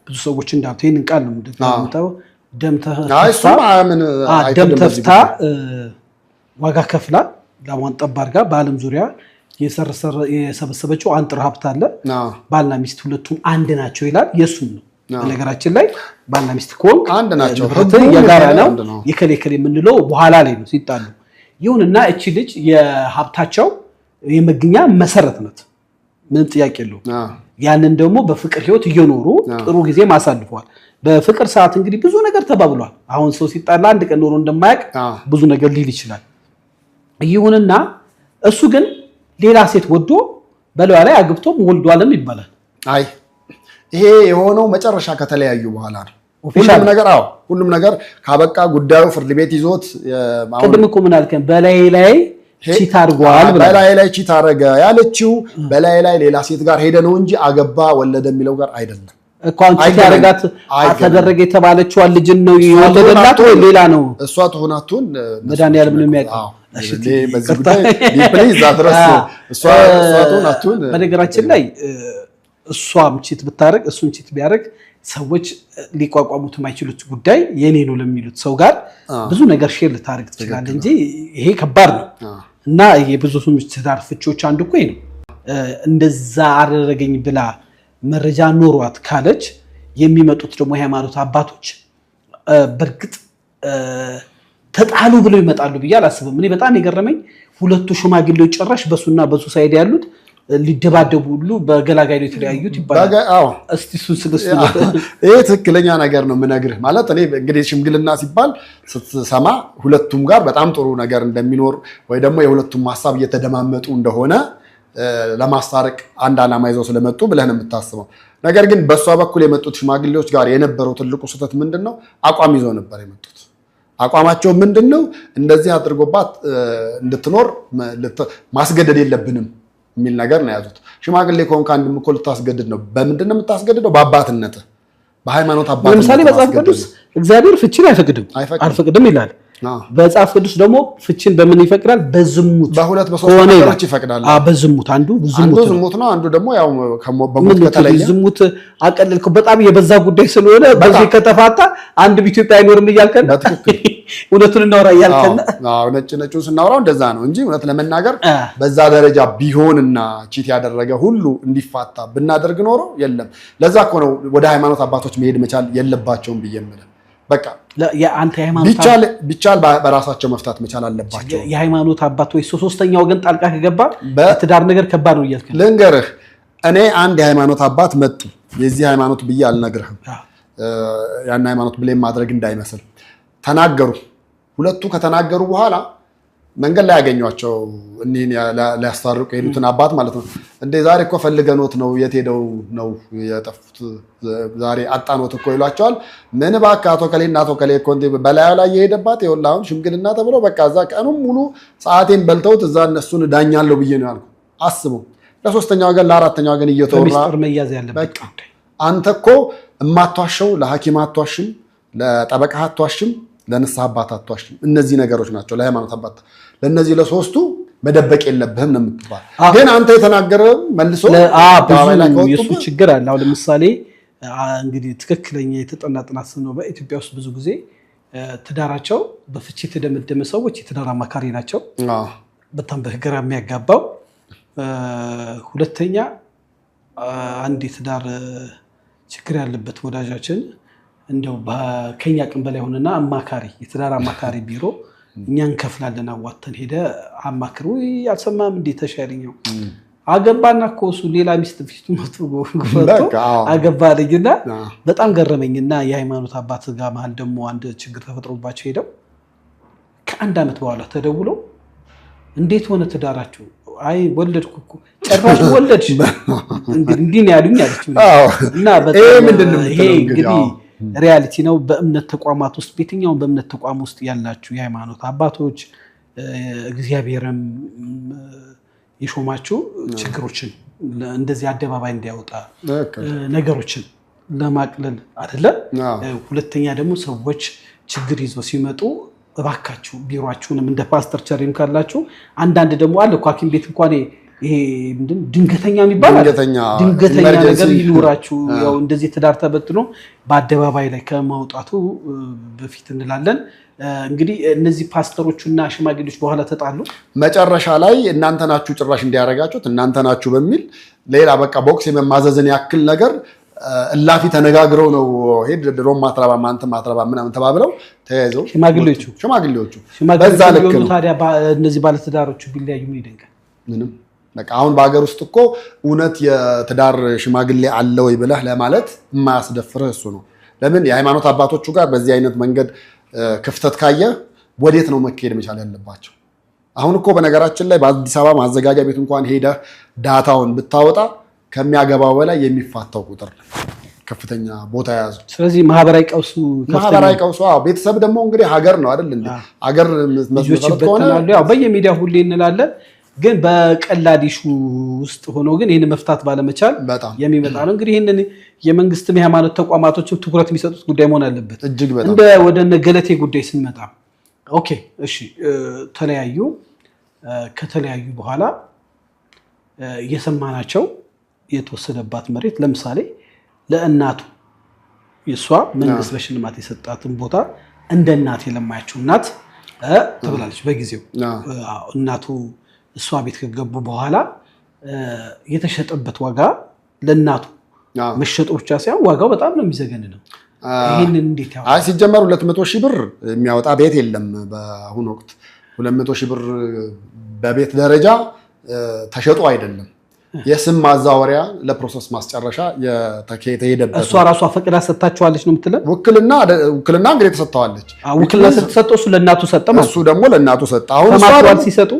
ብዙ ሰዎች እንዳሉት ይህንን ቃል ነው የምጠው፣ ደም ተፍታ ዋጋ ከፍላ ላሟን ጠብ አድርጋ በዓለም ዙሪያ የሰበሰበችው አንጥር ሀብት አለ። ባልና ሚስት ሁለቱም አንድ ናቸው ይላል። የእሱም ነው በነገራችን ላይ ባልና ሚስት ከሆንክ አንድ ናቸው፣ የጋራ ነው። የከሌ ከሌ የምንለው በኋላ ላይ ነው ሲጣሉ። ይሁንና እቺ ልጅ የሀብታቸው የመገኛ መሰረት ናት። ምንም ጥያቄ የለውም። ያንን ደግሞ በፍቅር ህይወት እየኖሩ ጥሩ ጊዜ አሳልፈዋል። በፍቅር ሰዓት እንግዲህ ብዙ ነገር ተባብሏል። አሁን ሰው ሲጣላ አንድ ቀን ኖሮ እንደማያውቅ ብዙ ነገር ሊል ይችላል። ይሁንና እሱ ግን ሌላ ሴት ወዶ በለዋ ላይ አግብቶም ወልዷልም ይባላል። አይ ይሄ የሆነው መጨረሻ ከተለያዩ በኋላ ነው። ሁሉም ነገር አዎ፣ ሁሉም ነገር ካበቃ ጉዳዩ ፍርድ ቤት ይዞት። ቅድም እኮ ምን አልከን? በላይ ላይ cheat አድርጓል። በላይ ላይ cheat አደረገ ያለችው በላይ ላይ ሌላ ሴት ጋር ሄደ ነው እንጂ አገባ ወለደ የሚለው ጋር አይደለም። እኮ አሁን cheat ያደረጋት ተደረገ የተባለችዋን ልጅን ነው የወለደላት ወይ ሌላ ነው? እሷ ትሁን አትሁን መድኃኒዓለም ነው የሚያውቀው። በዚህ ጉዳይ deeply እዛ ድረስ እሷ ትሁን አትሁን። በነገራችን ላይ እሷም cheat ብታደርግ እሱም cheat ቢያደርግ ሰዎች ሊቋቋሙት የማይችሉት ጉዳይ የኔ ነው ለሚሉት ሰው ጋር ብዙ ነገር share ልታደርግ ትችላለህ እንጂ ይሄ ከባድ ነው። እና የብዙ ትዳር ፍቺዎች አንዱ እኮ ነው። እንደዛ አደረገኝ ብላ መረጃ ኖሯት ካለች የሚመጡት ደግሞ የሃይማኖት አባቶች በእርግጥ ተጣሉ ብለው ይመጣሉ ብዬ አላስብም። እኔ በጣም የገረመኝ ሁለቱ ሽማግሌዎች ጭራሽ በሱና በሱ side ያሉት ሊደባደቡ ሁሉ በገላጋይ ነው የተለያዩት ይባላል። እስቲ እሱን ስለሱ ይሄ ትክክለኛ ነገር ነው የምነግርህ። ማለት እኔ እንግዲህ ሽምግልና ሲባል ስትሰማ ሁለቱም ጋር በጣም ጥሩ ነገር እንደሚኖር ወይ ደግሞ የሁለቱም ሀሳብ እየተደማመጡ እንደሆነ ለማስታረቅ አንድ ዓላማ ይዘው ስለመጡ ብለህ ነው የምታስበው። ነገር ግን በእሷ በኩል የመጡት ሽማግሌዎች ጋር የነበረው ትልቁ ስህተት ምንድን ነው? አቋም ይዘው ነበር የመጡት። አቋማቸው ምንድን ነው? እንደዚህ አድርጎባት እንድትኖር ማስገደድ የለብንም የሚል ነገር ነው የያዙት። ሽማግሌ ከሆንክ አንድም እኮ ልታስገድድ ነው። በምንድን ነው የምታስገድደው? በአባትነትህ፣ በሃይማኖት አባትነት። ለምሳሌ መጽሐፍ ቅዱስ እግዚአብሔር ፍቺን አይፈቅድም አልፈቅድም ይላል። በመጽሐፍ ቅዱስ ደግሞ ፍቺን በምን ይፈቅዳል? በዝሙት በሁለት በሶስት ነገሮች ይፈቅዳል። በዝሙት አንዱ ዝሙት ነው፣ አንዱ ደግሞ ያው በሞት ከተለየ። ዝሙት አቀለልከው፣ በጣም የበዛ ጉዳይ ስለሆነ በዚህ ከተፋታ አንድ ኢትዮጵያ አይኖርም እያልከን እውነቱን እናወራ እያልከን። አዎ ነጭ ነጩን ስናወራው እንደዛ ነው እንጂ እውነት ለመናገር በዛ ደረጃ ቢሆንና ቺት ያደረገ ሁሉ እንዲፋታ ብናደርግ ኖሮ የለም። ለዛ እኮ ነው ወደ ሃይማኖት አባቶች መሄድ መቻል የለባቸውም ብዬ የምልህ። በቃ ቢቻል በራሳቸው መፍታት መቻል አለባቸው። የሃይማኖት አባት ወይ ሶስተኛ ወገን ጣልቃ ከገባ ትዳር ነገር ከባድ ነው እያልክ ልንገርህ። እኔ አንድ የሃይማኖት አባት መጡ፣ የዚህ ሃይማኖት ብዬ አልነግርህም፣ ያን ሃይማኖት ብሌም ማድረግ እንዳይመስል ተናገሩ። ሁለቱ ከተናገሩ በኋላ መንገድ ላይ ያገኟቸው እኒህን ሊያስታርቁ የሄዱትን አባት ማለት ነው። እንዴ ዛሬ እኮ ፈልገኖት ነው፣ የት ሄደው ነው የጠፉት? ዛሬ አጣኖት እኮ ይሏቸዋል። ምን እባክህ አቶ ከሌና አቶ ከሌ እኮ እንዴ በላዩ ላይ የሄደባት ይኸውልህ፣ አሁን ሽምግልና ተብሎ በቃ እዛ ቀኑን ሙሉ ሰዓቴን በልተውት እዛ እነሱን እዳኛለሁ ብዬ ነው ያልኩት። አስቡ፣ ለሶስተኛ ወገን ለአራተኛ ወገን እየተወራ በሚስጥር መያዝ ያለበት አንተ እኮ የማትዋሸው ለሐኪም አትዋሽም፣ ለጠበቃ አትዋሽም፣ ለንስሐ አባት አትዋሽም። እነዚህ ነገሮች ናቸው ለሃይማኖት አባት። ለእነዚህ ለሶስቱ መደበቅ የለብህም ነው የምትባል። ግን አንተ የተናገረ መልሶ የሱ ችግር አለ። አሁን ለምሳሌ እንግዲህ ትክክለኛ የተጠና ጥናት ነው። በኢትዮጵያ ውስጥ ብዙ ጊዜ ትዳራቸው በፍቺ የተደመደመ ሰዎች የትዳር አማካሪ ናቸው። በጣም በግራ የሚያጋባው። ሁለተኛ አንድ የትዳር ችግር ያለበት ወዳጃችን እንደው ከኛ አቅም በላይ ሆነና አማካሪ የትዳር አማካሪ ቢሮ እኛ እንከፍላለን አዋተን ሄደ አማክር። ወይ አልሰማህም እንዴ ተሻለኛው አገባና እኮ እሱ ሌላ ሚስት ፊቱ መጥቶ አገባ አለኝና በጣም ገረመኝና የሃይማኖት አባት ጋር መሀል ደግሞ አንድ ችግር ተፈጥሮባቸው ሄደው ከአንድ ዓመት በኋላ ተደውሎ እንዴት ሆነ ትዳራችሁ? አይ ወለድኩ እኮ። ጭራሽ ወለድሽ? እንዲህ ነው ያሉኝ አለች። እና በጣም ይሄ እንግዲህ reality ነው። በእምነት ተቋማት ውስጥ በየትኛውም በእምነት ተቋም ውስጥ ያላችሁ የሃይማኖት አባቶች እግዚአብሔርም የሾማችሁ ችግሮችን እንደዚህ አደባባይ እንዲያወጣ ነገሮችን ለማቅለል አይደለም። ሁለተኛ ደግሞ ሰዎች ችግር ይዘው ሲመጡ እባካችሁ ቢሮአችሁንም እንደ ፓስተር ቸሪም ካላችሁ አንዳንድ ደግሞ አለ እኮ ሐኪም ቤት እንኳን ይሄ ምንድን ድንገተኛ የሚባል ድንገተኛ ነገር ይኑራችሁ። ያው እንደዚህ ትዳር ተበትኖ በአደባባይ ላይ ከማውጣቱ በፊት እንላለን። እንግዲህ እነዚህ ፓስተሮቹና ሽማግሌዎች በኋላ ተጣሉ። መጨረሻ ላይ እናንተ ናችሁ ጭራሽ እንዲያደርጋችሁት እናንተ ናችሁ በሚል ሌላ በቃ ቦክስ የመማዘዝን ያክል ነገር እላፊ ተነጋግረው ነው ሄድ ድሮም ማትረባ ማንተ ማትረባ ምናምን ተባብለው ተያይዘው ሽማግሌዎቹ በዛ ልክ ነው። ታዲያ እነዚህ ባለትዳሮቹ ቢለያዩ ምን ይደንቃል? ምንም በቃ አሁን በሀገር ውስጥ እኮ እውነት የትዳር ሽማግሌ አለ ወይ ብለህ ለማለት የማያስደፍርህ እሱ ነው። ለምን የሃይማኖት አባቶቹ ጋር በዚህ አይነት መንገድ ክፍተት ካየ ወዴት ነው መካሄድ መቻል ያለባቸው? አሁን እኮ በነገራችን ላይ በአዲስ አበባ ማዘጋጃ ቤት እንኳን ሄደህ ዳታውን ብታወጣ ከሚያገባው በላይ የሚፋታው ቁጥር ከፍተኛ ቦታ የያዙ። ስለዚህ ማህበራዊ ቀውሱ አዎ፣ ቤተሰብ ደግሞ እንግዲህ ሀገር ነው አይደል እንዴ? ሀገር ልጆች ይበተናሉ። ያው በየሚዲያው ሁሌ እንላለን። ግን በቀላል issue ውስጥ ሆኖ ግን ይህን መፍታት ባለመቻል በጣም የሚመጣ ነው። እንግዲህ ይህንን የመንግስትም የሃይማኖት ተቋማቶችም ትኩረት የሚሰጡት ጉዳይ መሆን አለበት። እጅግ በጣም እንደ ወደ እነ ገለቴ ጉዳይ ስንመጣ okay፣ እሺ፣ ተለያዩ። ከተለያዩ በኋላ የሰማናቸው የተወሰደባት መሬት ለምሳሌ ለእናቱ የእሷ መንግስት በሽልማት የሰጣትን ቦታ እንደ እናት የለማያቸው እናት ትብላለች። በጊዜው እናቱ እሷ ቤት ከገቡ በኋላ የተሸጠበት ዋጋ ለእናቱ መሸጡ ብቻ ሳይሆን ዋጋው በጣም ነው የሚዘገን ነው። ይህንን እንዴት ያው አይ ሲጀመር 200 ሺህ ብር የሚያወጣ ቤት የለም። በአሁኑ ወቅት 200 ሺህ ብር በቤት ደረጃ ተሸጦ አይደለም። የስም ማዛወሪያ ለ process ማስጨረሻ የተሄደበት። እሷ ራሷ ፈቅዳ ሰጥታችኋለች ነው የምትለው? ውክልና ውክልና እንግዲህ ተሰጥተዋለች። ውክልና ስትሰጠው እሱ ለእናቱ ሰጠ ማለት እሱ ደግሞ ለእናቱ ሰጠ። አሁን እሷ ተማክሯል ሲሰጡ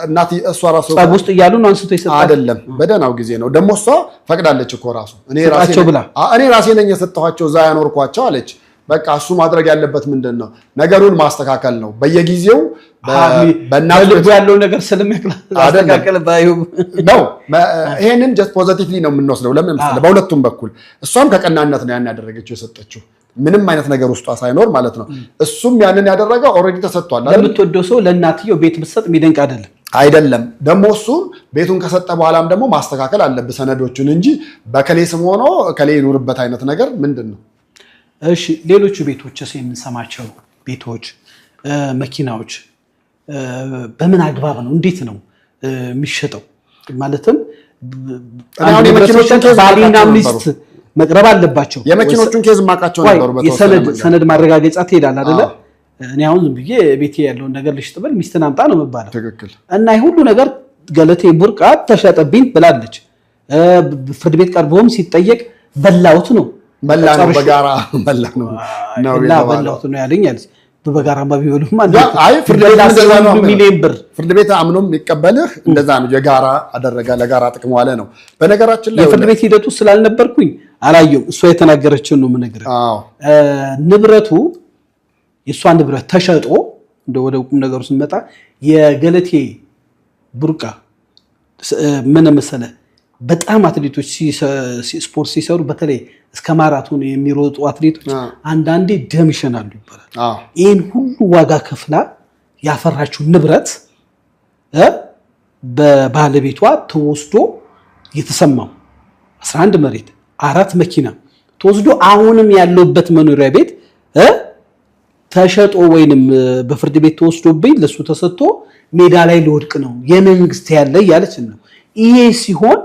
እናት እሷ ራሱ ጸብ ውስጥ እያሉ ነው አንስቶ የሰጣት አይደለም፣ በደህናው ጊዜ ነው። ደግሞ እሷ ፈቅዳለች እኮ ራሱ እኔ ራሴ ስጣቸው ብላ እኔ ራሴ ነኝ የሰጠኋቸው እዛ ያኖርኳቸው አለች። በቃ እሱ ማድረግ ያለበት ምንድን ነው? ነገሩን ማስተካከል ነው። በየጊዜው በልቡ ያለው ነገር ስለሚያስተካከል ነው። ይሄንን just positively ነው የምንወስደው። ለምን መሰለህ? በሁለቱም በኩል እሷም ከቀናነት ነው ያን ያደረገችው የሰጠችው ምንም አይነት ነገር ውስጧ ሳይኖር ማለት ነው። እሱም ያንን ያደረገው already ተሰጥቷል። ለምትወደው ሰው ለእናትየው ቤት ብትሰጥ የሚደንቅ አይደለም። አይደለም ደግሞ እሱም ቤቱን ከሰጠ በኋላም ደግሞ ማስተካከል አለብህ ሰነዶቹን እንጂ በከሌ ስም ሆኖ ከሌ ይኑርበት አይነት ነገር ምንድን ነው? እሺ ሌሎቹ ቤቶችስ የምንሰማቸው ቤቶች፣ መኪናዎች በምን አግባብ ነው እንዴት ነው የሚሸጠው? ማለትም ባልና ሚስት መቅረብ አለባቸው። የመኪኖቹን case ማቃቸው ነበሩ። የሰነድ ማረጋገጫ ትሄዳለህ አይደለ? እኔ አሁን ዝም ብዬ ቤቴ ያለውን ነገር ልሽጥ ብል ሚስትን አምጣ ነው የምባለው። ትክክል። እና ይህ ሁሉ ነገር ገለቴ ቡርቃ ተሸጠብኝ ብላለች። ፍርድ ቤት ቀርቦም ሲጠየቅ በላውት ነው በላ ነው በጋራ በላ ነው ነው በላውት ነው ያለኝ አለች። በጋራማ ቢበሉማ አይ ፍርድ ቤት እንደዛ ነው ሚሊዮን ብር ፍርድ ቤት አምኖም የሚቀበልህ እንደዛ ነው። የጋራ አደረገ ለጋራ ጥቅም ዋለ ነው። በነገራችን ላይ የፍርድ ቤት ሂደቱ ስላልነበርኩኝ አላየሁም። እሷ የተናገረችውን ነው የምነግርህ። አዎ ንብረቱ የእሷ ንብረት ተሸጦ እንደ ወደ ቁም ነገሩ ስንመጣ የገለቴ ቡርቃ ምን መሰለህ፣ በጣም አትሌቶች ስፖርት ሲሰሩ በተለይ እስከ ማራቶን የሚሮጡ አትሌቶች አንዳንዴ ደም ይሸናሉ ይባላል። ይህን ሁሉ ዋጋ ከፍላ ያፈራችው ንብረት በባለቤቷ ተወስዶ የተሰማው 11 መሬት 4 መኪና ተወስዶ አሁንም ያለውበት መኖሪያ ቤት ተሸጦ ወይንም በፍርድ ቤት ተወስዶብኝ ለሱ ተሰጥቶ ሜዳ ላይ ልወድቅ ነው የመንግስት ያለ እያለች ነው። ይሄ ሲሆን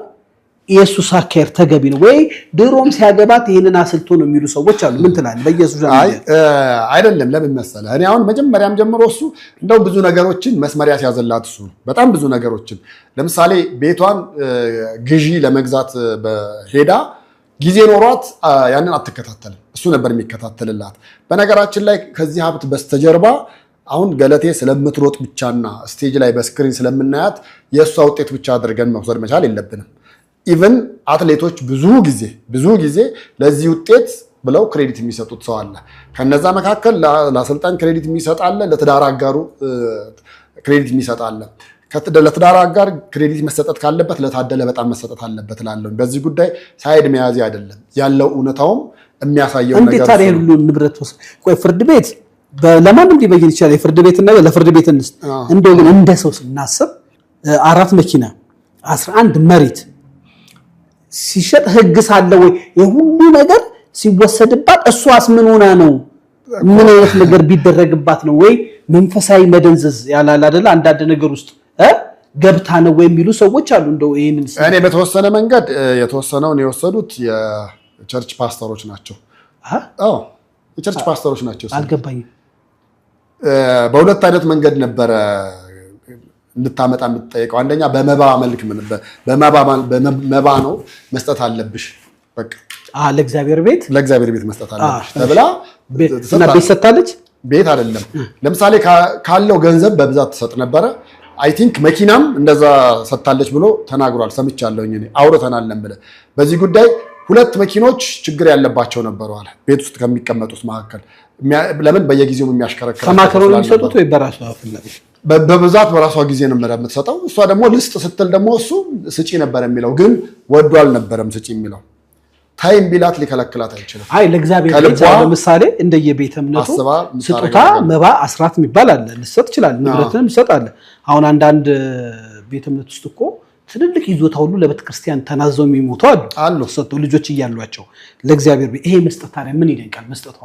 የእሱ አካሄድ ተገቢ ነው ወይ? ድሮም ሲያገባት ይህንን አስልቶ ነው የሚሉ ሰዎች አሉ። ምን ትላለህ? በኢየሱስ አይ አይደለም። ለምን መሰለህ፣ እኔ አሁን መጀመሪያም ጀምሮ እሱ እንደው ብዙ ነገሮችን መስመሪያ ሲያዘላት እሱ በጣም ብዙ ነገሮችን ለምሳሌ ቤቷን ግዢ ለመግዛት ሄዳ ጊዜ ኖሯት ያንን አትከታተልም። እሱ ነበር የሚከታተልላት። በነገራችን ላይ ከዚህ ሀብት በስተጀርባ አሁን ገለቴ ስለምትሮጥ ብቻና stage ላይ በ screen ስለምናያት የእሷ ውጤት ብቻ አድርገን መውሰድ መቻል የለብንም። even አትሌቶች ብዙ ጊዜ ለዚህ ውጤት ብለው credit የሚሰጡት ሰው አለ። ከነዛ መካከል ለአሰልጣኝ credit የሚሰጥ አለ፣ ለትዳር አጋሩ credit የሚሰጥ አለ። ለትዳር አጋር credit መሰጠት ካለበት ለታደለ በጣም መሰጠት አለበት እላለሁ። በዚህ ጉዳይ side መያዝ አይደለም ያለው እውነታውም የሚያሳየው ነገር። እንዴት ታዲያ ሁሉ ንብረት ወሰ? ቆይ ፍርድ ቤት ለማንም ሊበይን ይችላል። የፍርድ ቤት ነገር ለፍርድ ቤት እንስጥ። እንደው ግን እንደ ሰው ስናስብ 4 መኪና 11 መሬት ሲሸጥ ህግ ሳለ ወይ የሁሉ ነገር ሲወሰድባት እሷስ ምን ሆና ነው? ምን አይነት ነገር ቢደረግባት ነው? ወይ መንፈሳዊ መደንዘዝ ያላል አይደለ? አንዳንድ ነገር ውስጥ ገብታ ነው ወይ የሚሉ ሰዎች አሉ። እንደው ይሄንን እኔ በተወሰነ መንገድ የተወሰነውን የወሰዱት የ church ፓስተሮች ናቸው። አዎ የ church ፓስተሮች ናቸው። አልገባኝም። በሁለት አይነት መንገድ ነበረ እንድታመጣ የምትጠይቀው። አንደኛ በመባ መልክ በመባ ነው መስጠት አለብሽ፣ በቃ ለእግዚአብሔር ቤት ለእግዚአብሔር ቤት መስጠት አለብሽ ተብላ እና ቤት ሰጥታለች። ቤት አይደለም ለምሳሌ ካለው ገንዘብ በብዛት ትሰጥ ነበረ። I think መኪናም እንደዛ ሰጥታለች ብሎ ተናግሯል። ሰምቻለሁኝ እኔ አውርተናለን ብለህ በዚህ ጉዳይ 2 መኪኖች ችግር ያለባቸው ነበሩ አለ ቤት ውስጥ ከሚቀመጡት መካከል። ለምን በየጊዜው የሚያሽከረክራቸው ተማክረው ነው የሚሰጡት ወይ በራሱ ፍላጎት? በብዛት በራሷ ጊዜ ነበር የምትሰጠው። እሷ ደግሞ ልስጥ ስትል ደግሞ እሱ ስጪ ነበር የሚለው፣ ግን ወዶ አልነበረም ስጪ የሚለው። ታይም ቢላት ሊከለክላት አይችልም። አይ ለእግዚአብሔር ቤት ለምሳሌ እንደየቤተ እምነቱ ስጦታ መባ አስራት የሚባል አለ፣ ልሰጥ ይችላል፣ ንብረትንም ይሰጣል። አሁን አንዳንድ ቤተ እምነት ውስጥ እኮ ትልልቅ ይዞታ ሁሉ ለቤተ ክርስቲያን ተናዘው የሚሞቱ አሉ፣ ሰጥተው ልጆች እያሏቸው ለእግዚአብሔር ቤት። ይሄ መስጠት ታዲያ ምን ይደንቃል? መስጠቷ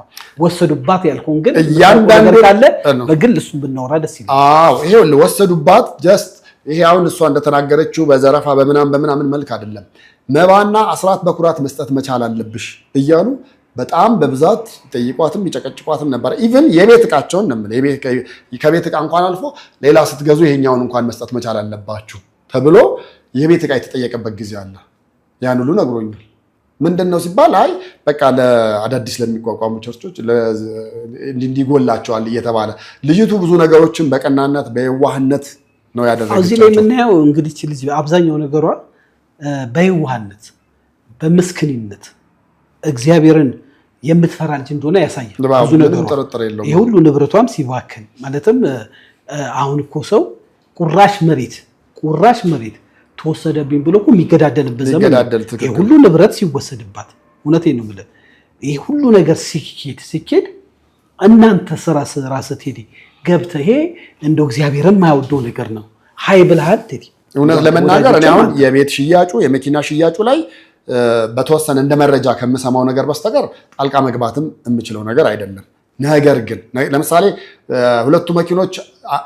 ወሰዱባት ያልከውን ግን እያንዳንዱ ካለ በግል እሱን ብናወራ ደስ ይላል። አዎ ይሄው ወሰዱባት። just ይሄ አሁን እሷ እንደተናገረችው በዘረፋ በምናምን በምናምን መልክ አይደለም። መባና አስራት በኩራት መስጠት መቻል አለብሽ እያሉ በጣም በብዛት ይጠይቋትም ይጨቀጭቋትም ነበር። Even የቤት እቃቸውን ነው የምልህ፣ ከቤት እቃ እንኳን አልፎ ሌላ ስትገዙ ይሄኛውን እንኳን መስጠት መቻል አለባችሁ ተብሎ የቤት እቃ የተጠየቀበት ጊዜ አለ። ያን ሁሉ ነግሮኛል። ምንድን ነው ሲባል አይ በቃ ለአዳዲስ ለሚቋቋሙ ቸርቾች እንዲጎላቸዋል እየተባለ ልጅቱ ብዙ ነገሮችን በቀናነት በየዋህነት ነው ያደረገችው። እዚህ ላይ የምናየው እንግዲህ ልጅ አብዛኛው ነገሯ በየዋህነት በምስኪንነት እግዚአብሔርን የምትፈራ ልጅ እንደሆነ ያሳያል። ብዙ ነገሯ ይሄ ሁሉ ንብረቷም ሲባክን ማለትም አሁን እኮ ሰው ቁራሽ መሬት ተወሰደብኝ ብሎ እኮ የሚገዳደልበት ዘመን ይሄ ሁሉ ንብረት ሲወሰድባት፣ እውነቴን ነው የምልህ፣ ይሄ ሁሉ ነገር ሲኬድ እናንተ ስራ ስትሄድ ገብተህ ይሄ እንደው እግዚአብሔር የማይወደው ነገር ነው ሀይ ብለሃል ቴዲ። እውነት ለመናገር እኔ አሁን የቤት ሽያጩ የመኪና ሽያጩ ላይ በተወሰነ እንደ መረጃ ከምሰማው ነገር በስተቀር ጣልቃ መግባትም የምችለው ነገር አይደለም። ነገር ግን ለምሳሌ ሁለቱ መኪኖች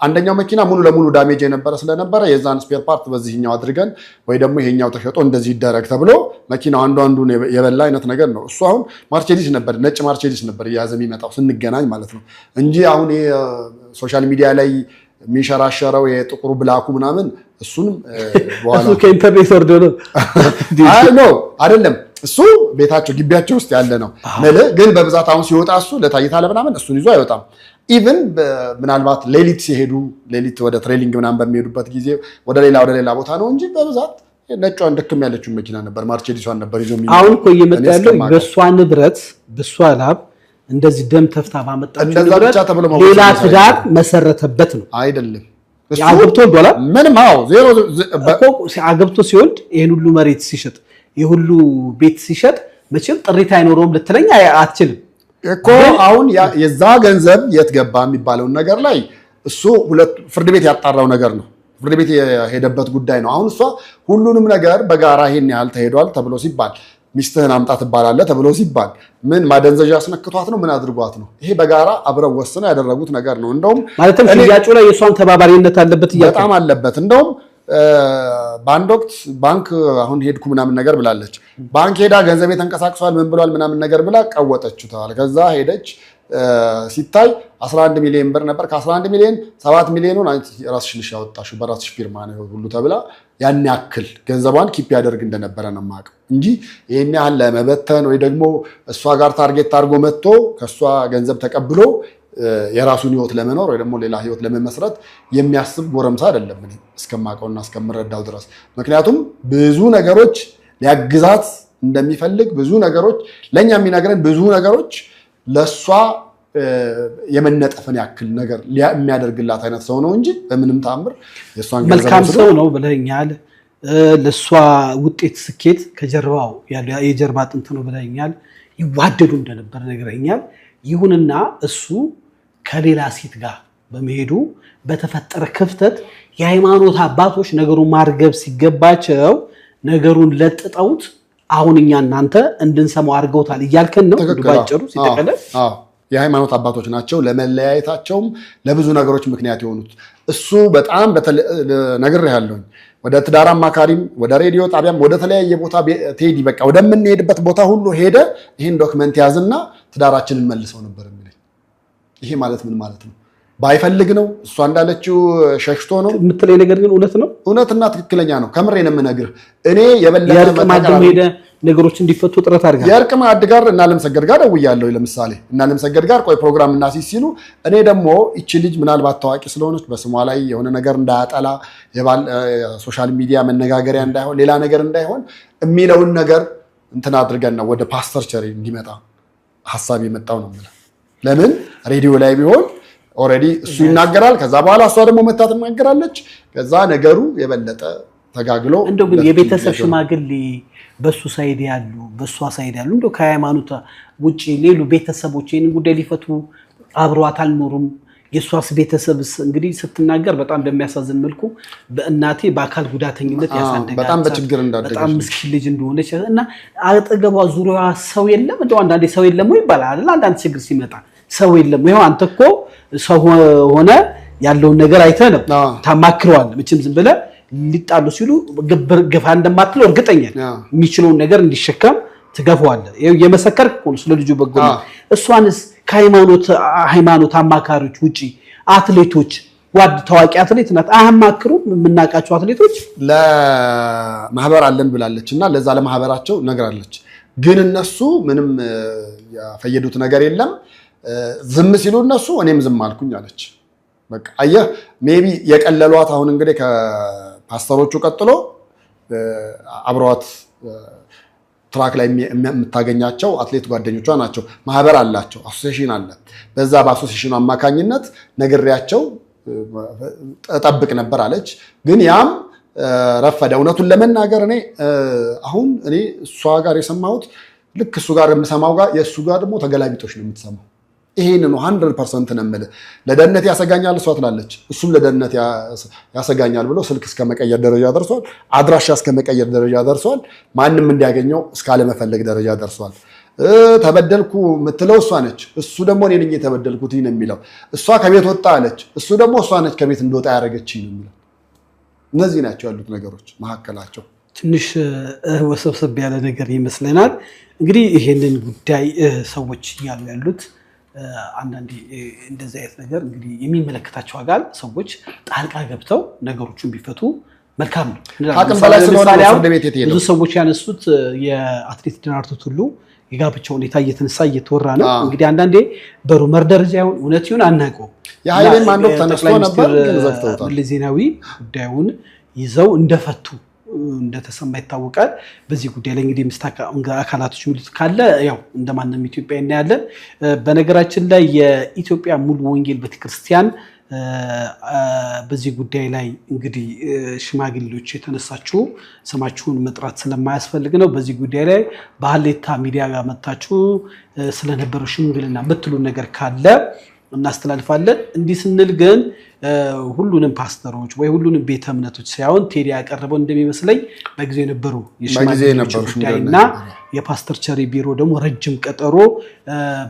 አንደኛው መኪና ሙሉ ለሙሉ damage የነበረ ስለነበረ የዛን spare part በዚህኛው አድርገን ወይ ደግሞ ይሄኛው ተሸጦ እንደዚህ ይደረግ ተብሎ መኪናው አንዱ አንዱን የበላ አይነት ነገር ነው። እሱ አሁን ማርቼዲስ ነበር፣ ነጭ ማርቼዲስ ነበር እየያዘ የሚመጣው ስንገናኝ ማለት ነው እንጂ አሁን social media ላይ የሚሸራሸረው የጥቁሩ black ኡ ምናምን እሱንም በኋላ እሱ ከኢንተርኔት ወርዶ ነው። አይ no አይደለም፣ እሱ ቤታቸው ግቢያቸው ውስጥ ያለ ነው። ግን በብዛት አሁን ሲወጣ እሱ ለታይታ ለምናምን እሱን ይዞ አይወጣም። Even ምናልባት ሌሊት ሲሄዱ ሌሊት ወደ training ምናምን በሚሄዱበት ጊዜ ወደ ሌላ ቦታ ነው እንጂ በብዛት ነጯን ድክም ያለችውን መኪና ነበር ማርቼዲሷን ነበር ይዞ የሚመጣው። አሁን እኮ እየመጣ ያለው በእሷ ንብረት በእሷ ላብ እንደዚህ ደም ተፍታ ባመጣችው ንብረት ሌላ ትዳር መሰረተበት ነው አይደለም። አግብቶ ወልዷል። ምንም አዎ ዜሮ እኮ አግብቶ ሲወልድ ይሄን ሁሉ መሬት ሲሸጥ የሁሉ ቤት ሲሸጥ መቼም ጥሪት አይኖረውም ልትለኝ አትችልም እኮ። አሁን የዛ ገንዘብ የት ገባ የሚባለውን ነገር ላይ እሱ ሁለት ፍርድ ቤት ያጣራው ነገር ነው። ፍርድ ቤት የሄደበት ጉዳይ ነው። አሁን እሷ ሁሉንም ነገር በጋራ ይሄን ያህል ተሄዷል ተብሎ ሲባል ሚስትህን አምጣ ትባላለህ ተብሎ ሲባል ምን ማደንዘዣ አስነክቷት ነው ምን አድርጓት ነው? ይሄ በጋራ አብረው ወስነው ያደረጉት ነገር ነው። እንደውም ማለትም ሽያጩ ላይ የእሷም ተባባሪነት አለበት እያልኩ በጣም አለበት። እንደውም በአንድ ወቅት ባንክ አሁን ሄድኩ ምናምን ነገር ብላለች። ባንክ ሄዳ ገንዘቤ ተንቀሳቅሷል ምን ብሏል ምናምን ነገር ብላ ቀወጠችው ተባለ። ከዛ ሄደች ሲታይ 11 ሚሊዮን ብር ነበር። ከ11 ሚሊዮን 7 ሚሊዮኑን አንቺ ራስሽ ነሽ ያወጣሽው በራስሽ ፊርማ ነው ሁሉ ተብላ ያን ያክል ገንዘቧን keep ያደርግ እንደነበረ ነው የማውቀው እንጂ ይሄን ያህል ለመበተን ወይ ደግሞ እሷ ጋር target አድርጎ መጥቶ ከእሷ ገንዘብ ተቀብሎ የራሱን ህይወት ለመኖር ወይ ደግሞ ሌላ ህይወት ለመመስረት የሚያስብ ጎረምሳ አይደለም እኔ እስከማውቀውና እስከምረዳው ድረስ። ምክንያቱም ብዙ ነገሮች ሊያግዛት እንደሚፈልግ ብዙ ነገሮች ለኛ የሚነግረን ብዙ ነገሮች ለሷ የመነጠፍን ያክል ነገር የሚያደርግላት አይነት ሰው ነው እንጂ በምንም ተአምር የሷን ገንዘብ መልካም ሰው ነው ብለኛል። ለሷ ውጤት ስኬት ከጀርባው ያለው የጀርባ አጥንት ነው ብለኛል። ይዋደዱ እንደነበር ነግረኛል። ይሁንና እሱ ከሌላ ሴት ጋር በመሄዱ በተፈጠረ ክፍተት የሃይማኖት አባቶች ነገሩን ማርገብ ሲገባቸው ነገሩን ለጥጠውት አሁን እኛ እናንተ እንድንሰማው አድርገውታል እያልከን ነው። ባጭሩ ሲጠቀለል አዎ የሃይማኖት አባቶች ናቸው ለመለያየታቸውም ለብዙ ነገሮች ምክንያት የሆኑት። እሱ በጣም ነግሬሃለሁኝ። ወደ ትዳር አማካሪም ወደ ሬዲዮ ጣቢያም ወደ ተለያየ ቦታ ቴዲ በቃ ወደምንሄድበት ቦታ ሁሉ ሄደ ይሄን document ያዝና ትዳራችንን መልሰው ነበር የሚለኝ። ይሄ ማለት ምን ማለት ነው? ባይፈልግ ነው እሷ እንዳለችው ሸሽቶ ነው የምትለኝ ነገር ግን እውነት ነው፣ እውነትና ትክክለኛ ነው። ከምሬ ነው የምነግርህ። እኔ የበለጠ የእርቅ ማዕድም ሄደ ነገሮች እንዲፈቱ ጥረት አድርጋለሁ። የእርቅ ማዕድ ጋር እና አለምሰገድ ጋር ደውያለሁ። ለምሳሌ እና አለምሰገድ ጋር ቆይ ፕሮግራም እናሲዝ ሲሉ እኔ ደግሞ እቺ ልጅ ምናልባት ታዋቂ ስለሆነች በስሟ ላይ የሆነ ነገር እንዳያጠላ social media መነጋገሪያ እንዳይሆን ሌላ ነገር እንዳይሆን የሚለውን ነገር እንትን አድርገን ነው ወደ ፓስተር ቸሪ እንዲመጣ ሀሳብ የመጣው ነው የምልህ። ለምን ሬዲዮ ላይ ቢሆን Already እሱ ይናገራል። ከዛ በኋላ እሷ ደግሞ መታ ትናገራለች። ከዛ ነገሩ የበለጠ ተጋግሎ እንደው ግን የቤተሰብ ሽማግሌ በሱ side ያሉ በሷ side ያሉ እንደው ከሃይማኖት ውጪ ሌሉ ቤተሰቦች ይህንን ጉዳይ ሊፈቱ አብረዋት አልኖሩም። የእሷስ ቤተሰብስ እንግዲህ ስትናገር በጣም በሚያሳዝን መልኩ በእናቴ በአካል ጉዳተኝነት ያሳደጋት በጣም በችግር እንዳደገች በጣም ምስኪን ልጅ እንደሆነች እና አጠገቧ ዙሪያዋ ሰው የለም። እንደው አንዳንዴ ሰው የለም ወይ ይባላል አይደል? አንዳንድ ችግር ሲመጣ ሰው የለም። ይኸው አንተ እኮ ሰው ሆነ ያለውን ነገር አይተህ ነው ታማክረዋለህ። መቼም ዝም ብለህ ሊጣሉ ሲሉ ግፋ እንደማትለው እርግጠኛ የሚችለውን ነገር እንዲሸከም ትገፋዋለህ። የመሰከርክ እኮ ነው ስለ ልጁ በጎነት። እሷንስ ከሃይማኖት አማካሪዎች ውጪ አትሌቶች፣ ዋድ ታዋቂ አትሌት ናት፣ አያማክሩም? የምናውቃቸው አትሌቶች ለማህበር አለን ብላለች እና ለዛ ለማህበራቸው ነግራለች። ግን እነሱ ምንም ያፈየዱት ነገር የለም። ዝም ሲሉ እነሱ እኔም ዝም አልኩኝ አለች። በቃ አየህ፣ maybe የቀለሏት አሁን እንግዲህ ከፓስተሮቹ ቀጥሎ አብረዋት track ላይ የምታገኛቸው አትሌት ጓደኞቿ ናቸው። ማህበር አላቸው፣ association አለ። በዛ በ association ኑ አማካኝነት ነግሬያቸው እጠብቅ ነበር አለች። ግን ያም ረፈደ። እውነቱን ለመናገር እኔ አሁን እኔ እሷ ጋር የሰማሁት ልክ እሱ ጋር የምሰማው ጋር የእሱ ጋር ደግሞ ተገላቢጦች ነው የምትሰማው። ይሄን ነው 100% ነው የምልህ። ለደህንነት ያሰጋኛል እሷ ትላለች፣ እሱም ለደህንነት ያሰጋኛል ብሎ ስልክ እስከ መቀየር ደረጃ ደርሷል። አድራሻ እስከ መቀየር ደረጃ ደርሷል። ማንም እንዲያገኘው እስካለመፈለግ ደረጃ ደርሷል። ተበደልኩ የምትለው እሷ ነች፣ እሱ ደግሞ እኔ ነኝ የተበደልኩት ነው የሚለው። እሷ ከቤት ወጣ አለች፣ እሱ ደግሞ እሷ ነች ከቤት እንደወጣ ያደረገችኝ ነው የሚለው። እነዚህ ናቸው ያሉት ነገሮች መካከላቸው። ትንሽ ወሰብሰብ ያለ ነገር ይመስለናል። እንግዲህ ይሄንን ጉዳይ ሰዎች እያሉ ያሉት አንዳንዴ እንደዚህ አይነት ነገር እንግዲህ የሚመለከታቸው አካል ሰዎች ጣልቃ ገብተው ነገሮችን ቢፈቱ መልካም ነው። አቅም በላይ ስለሆነ ፍርድ ቤት የተሄደው ብዙ ሰዎች ያነሱት የአትሌት ደራርቱ ቱሉ የጋብቻ ሁኔታ እየተነሳ እየተወራ ነው። እንግዲህ አንዳንዴ በሩመር ደረጃ ይሁን እውነት ይሁን አናውቀውም። የኃይሌም አንድ ወቅት ተነስቶ ነበር፣ ግን ዘግተውታል። መለስ ዜናዊ ጉዳዩን ይዘው እንደፈቱ እንደተሰማ ይታወቃል። በዚህ ጉዳይ ላይ እንግዲህ ምስት አካላቶች የሚሉት ካለ ያው እንደማንም ኢትዮጵያ እናያለን። በነገራችን ላይ የኢትዮጵያ ሙሉ ወንጌል ቤተክርስቲያን በዚህ ጉዳይ ላይ እንግዲህ ሽማግሌዎች የተነሳችሁ ስማችሁን መጥራት ስለማያስፈልግ ነው። በዚህ ጉዳይ ላይ በሀሌታ ሚዲያ ጋር መታችሁ ስለነበረው ሽምግልና የምትሉን ነገር ካለ እናስተላልፋለን። እንዲህ ስንል ግን ሁሉንም ፓስተሮች ወይ ሁሉንም ቤተ እምነቶች ሳይሆን ቴዲ ያቀረበው እንደሚመስለኝ በጊዜው የነበሩ የሽማግሌዎች ጉዳይና የፓስተር ቸሪ ቢሮ ደግሞ ረጅም ቀጠሮ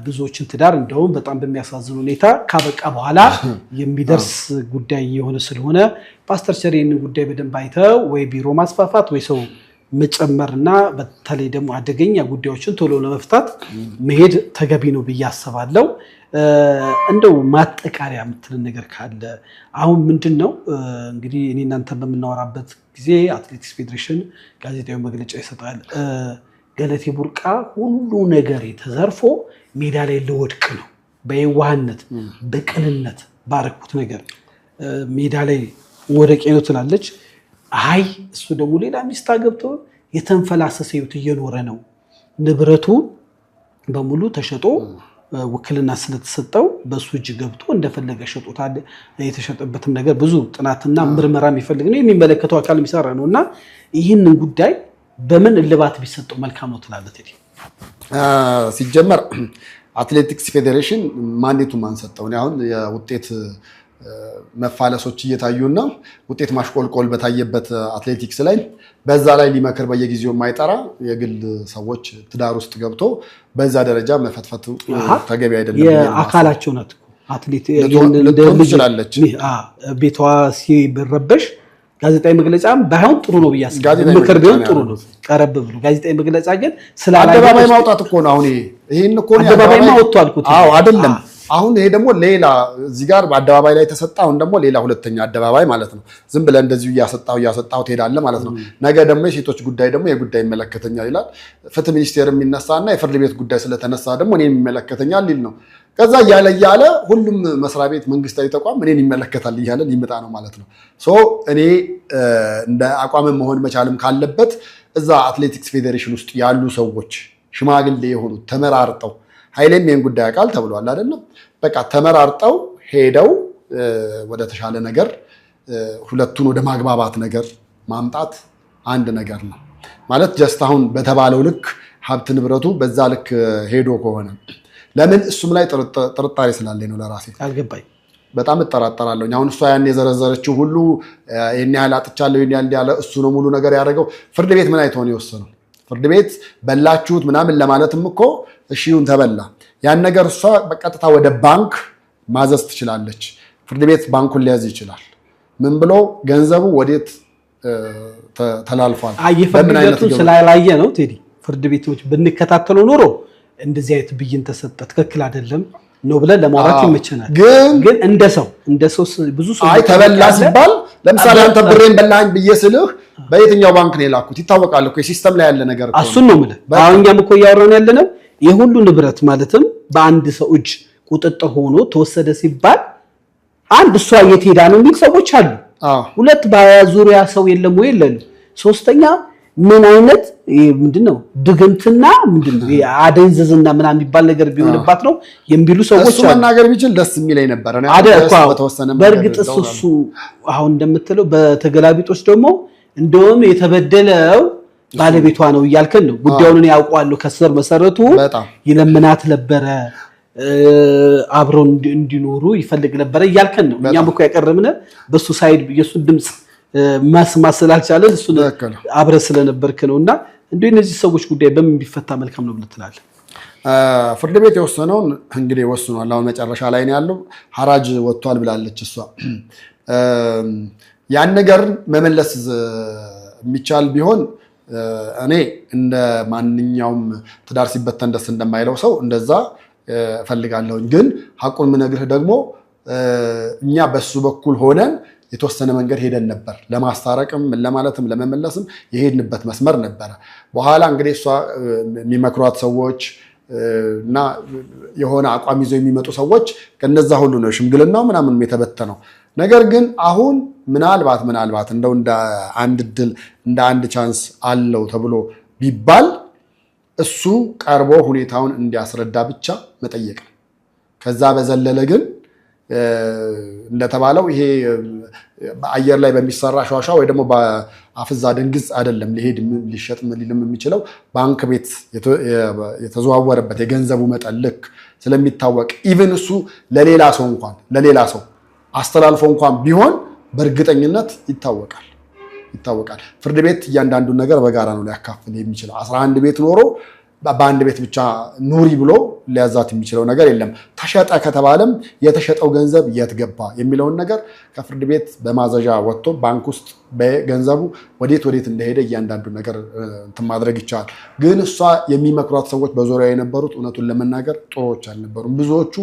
ብዙዎችን ትዳር እንደውም በጣም በሚያሳዝን ሁኔታ ካበቃ በኋላ የሚደርስ ጉዳይ የሆነ ስለሆነ ፓስተር ቸሪ ይህንን ጉዳይ በደንብ አይተው ወይ ቢሮ ማስፋፋት ወይ ሰው መጨመርና በተለይ ደግሞ አደገኛ ጉዳዮችን ቶሎ ለመፍታት መሄድ ተገቢ ነው ብዬ አስባለሁ። እንደው ማጠቃለያ የምትልን ነገር ካለ አሁን ምንድን ነው እንግዲህ እኔ እናንተ በምናወራበት ጊዜ አትሌቲክስ ፌዴሬሽን ጋዜጣዊ መግለጫ ይሰጣል። ገለቴ ቡርቃ ሁሉ ነገር ተዘርፎ ሜዳ ላይ ልወድቅ ነው፣ በየዋህነት በቅንነት ባረኩት ነገር ሜዳ ላይ ወደቄ ነው ትላለች። አይ እሱ ደግሞ ሌላ ሚስት አገብቶ የተንፈላሰሰ ሕይወት እየኖረ ነው። ንብረቱ በሙሉ ተሸጦ ውክልና ስለተሰጠው በእሱ እጅ ገብቶ እንደፈለገ ሸጦታል። የተሸጠበትም ነገር ብዙ ጥናትና ምርመራ የሚፈልግ ነው፣ የሚመለከተው አካል የሚሰራ ነው። እና ይህንን ጉዳይ በምን እልባት ቢሰጠው መልካም ነው ትላለህ ቴዲ? ሲጀመር አትሌቲክስ ፌዴሬሽን mandate ኡ ማን ሰጠው? እኔ አሁን የውጤት መፋለሶች እየታዩና ውጤት ማሽቆልቆል በታየበት አትሌቲክስ ላይ በዛ ላይ ሊመክር በየጊዜው የማይጠራ የግል ሰዎች ትዳር ውስጥ ገብቶ በዛ ደረጃ መፈትፈቱ ተገቢ አይደለም። የአካላቸው ናት እኮ አትሌት ልትሆን ትችላለች። ቤቷ ሲረበሽ ጋዜጣዊ መግለጫም ባይሆን ጥሩ ነው ብዬ አስባለሁ። ምክር ቢሆን ጥሩ ነው፣ ቀረብ ብሎ ጋዜጣዊ መግለጫ ግን ስለ አደባባይ ማውጣት እኮ ነው። አሁን ይሄን እኮ አደባባይማ ወጥቷል እኮ። አዎ አይደለም አሁን ይሄ ደግሞ ሌላ እዚህ ጋር በአደባባይ ላይ ተሰጣ። አሁን ደግሞ ሌላ ሁለተኛ አደባባይ ማለት ነው። ዝም ብለህ እንደዚሁ እያሰጣሁ እያሰጣሁ ትሄዳለህ ማለት ነው። ነገ ደግሞ የሴቶች ጉዳይ ደግሞ የጉዳይ ይመለከተኛል ይላል። ፍትህ ሚኒስቴር የሚነሳና የፍርድ ቤት ጉዳይ ስለተነሳ ደግሞ እኔን ይመለከተኛል ሊል ነው። ከዛ እያለ እያለ ሁሉም መስሪያ ቤት፣ መንግስታዊ ተቋም እኔን ይመለከታል እያለ ሊመጣ ነው ማለት ነው። So እኔ እንደ አቋም መሆን መቻልም ካለበት እዛ አትሌቲክስ ፌዴሬሽን ውስጥ ያሉ ሰዎች ሽማግሌ የሆኑት ተመራርጠው ኃይሌም ይሄን ጉዳይ ያውቃል ተብሏል አይደለም? በቃ ተመራርጠው ሄደው ወደ ተሻለ ነገር ሁለቱን ወደ ማግባባት ነገር ማምጣት አንድ ነገር ነው ማለት just አሁን በተባለው ልክ ሀብት ንብረቱ በዛ ልክ ሄዶ ከሆነ ለምን እሱም ላይ ጥርጣሬ ስላለኝ ነው ለራሴ አልገባኝ። በጣም እጠራጠራለሁ። አሁን እሷ ያን የዘረዘረችው ሁሉ ይሄን ያህል አጥቻለሁ፣ ይሄን ያህል ያለ እሱ ነው ሙሉ ነገር ያደረገው። ፍርድ ቤት ምን አይቶ ነው የወሰነው? ፍርድ ቤት በላችሁት ምናምን ለማለትም እኮ እሺ ይሁን ተበላ፣ ያን ነገር እሷ በቀጥታ ወደ ባንክ ማዘዝ ትችላለች። ፍርድ ቤት ባንኩን ሊያዝ ይችላል። ምን ብሎ ገንዘቡ ወዴት ተላልፏል? የፍርድ ቤቱን ስላላየ ነው ቴዲ። ፍርድ ቤቶች ብንከታተለው ኖሮ እንደዚህ አይነት ብይን ተሰጠ ትክክል አይደለም ነው ብለን ለማውራት ይመቸናል። ግን እንደ ሰው ብዙ ሰው አይ ተበላ ሲባል ለምሳሌ አንተ ብሬን በላኝ ብዬ ስልህ በየትኛው ባንክ ነው የላኩት ይታወቃል እኮ የ system ላይ ያለ ነገር እኮ እሱን ነው የምልህ። አሁን እኛም እኮ እያወራን ያለነው የሁሉ ንብረት ማለትም በአንድ ሰው እጅ ቁጥጥር ሆኖ ተወሰደ ሲባል አንድ እሷ የት ሄዳ ነው የሚል ሰዎች አሉ። ሁለት በዙሪያ ሰው የለም ወይ የለም። ሶስተኛ ምን አይነት ምንድነው ድግምትና ምንድነው አደንዝዝና ምናምን የሚባል ነገር ቢሆንባት ነው የሚሉ ሰዎች አሉ። እሱ መናገር ቢችል ደስ የሚለኝ ነበር። በእርግጥ እሱ አሁን እንደምትለው በተገላቢጦች ደግሞ እንደውም የተበደለው ባለቤቷ ነው እያልከን ነው። ጉዳዩን ያውቀዋል ከስር መሰረቱ ይለምናት ነበረ፣ አብረው እንዲኖሩ ይፈልግ ነበረ እያልከን ነው። እኛም እኮ ያቀረብነ በሱ side የሱን ድምጽ መስማት ስላልቻለን እሱን አብረህ ስለነበርክ ነውና እንደው እነዚህ ሰዎች ጉዳይ በምን ቢፈታ መልካም ነው ብለህ ትላለህ? ፍርድ ቤት የወሰነውን እንግዲህ ወስኗል። አሁን መጨረሻ ላይ ነው ያለው። ሐራጅ ወጥቷል ብላለች እሷ። ያን ነገር መመለስ የሚቻል ቢሆን እኔ እንደ ማንኛውም ትዳር ሲበተን ደስ እንደማይለው ሰው እንደዛ እፈልጋለሁ። ግን ሐቁን ምነግርህ ደግሞ እኛ በሱ በኩል ሆነን የተወሰነ መንገድ ሄደን ነበር። ለማስታረቅም ለማለትም ለመመለስም የሄድንበት መስመር ነበረ። በኋላ እንግዲህ እሷ የሚመክሯት ሰዎች እና የሆነ አቋም ይዘው የሚመጡ ሰዎች ከነዛ ሁሉ ነው ሽምግልናው ምናምን የተበተነው። ነገር ግን አሁን ምናልባት እንደው እንደ አንድ እድል እንደ አንድ chance አለው ተብሎ ቢባል እሱ ቀርቦ ሁኔታውን እንዲያስረዳ ብቻ መጠየቅ ነው። ከዛ በዘለለ ግን እንደተባለው ይሄ በአየር ላይ በሚሰራ ሿሿ ወይ ደግሞ በአፍዛ ድንግዝ አይደለም ሊሄድ ሊሸጥ ሊልም የሚችለው። ባንክ ቤት የተዘዋወረበት የገንዘቡ መጠን ልክ ስለሚታወቅ even እሱ ለሌላ ሰው እንኳን ለሌላ ሰው አስተላልፎ እንኳን ቢሆን በእርግጠኝነት ይታወቃል። ፍርድ ቤት እያንዳንዱን ነገር በጋራ ነው ሊያካፍል የሚችለው። 11 ቤት ኖሮ በአንድ ቤት ብቻ ኑሪ ብሎ ሊያዛት የሚችለው ነገር የለም። ተሸጠ ከተባለም የተሸጠው ገንዘብ የት ገባ የሚለውን ነገር ከፍርድ ቤት በማዘዣ ወጥቶ ባንክ ውስጥ ገንዘቡ ወዴት ወዴት እንደሄደ እያንዳንዱ ነገር እንትን ማድረግ ይቻላል። ግን እሷ የሚመክሯት ሰዎች በዙሪያ የነበሩት እውነቱን ለመናገር ጥሩዎች አልነበሩም። ብዙዎቹ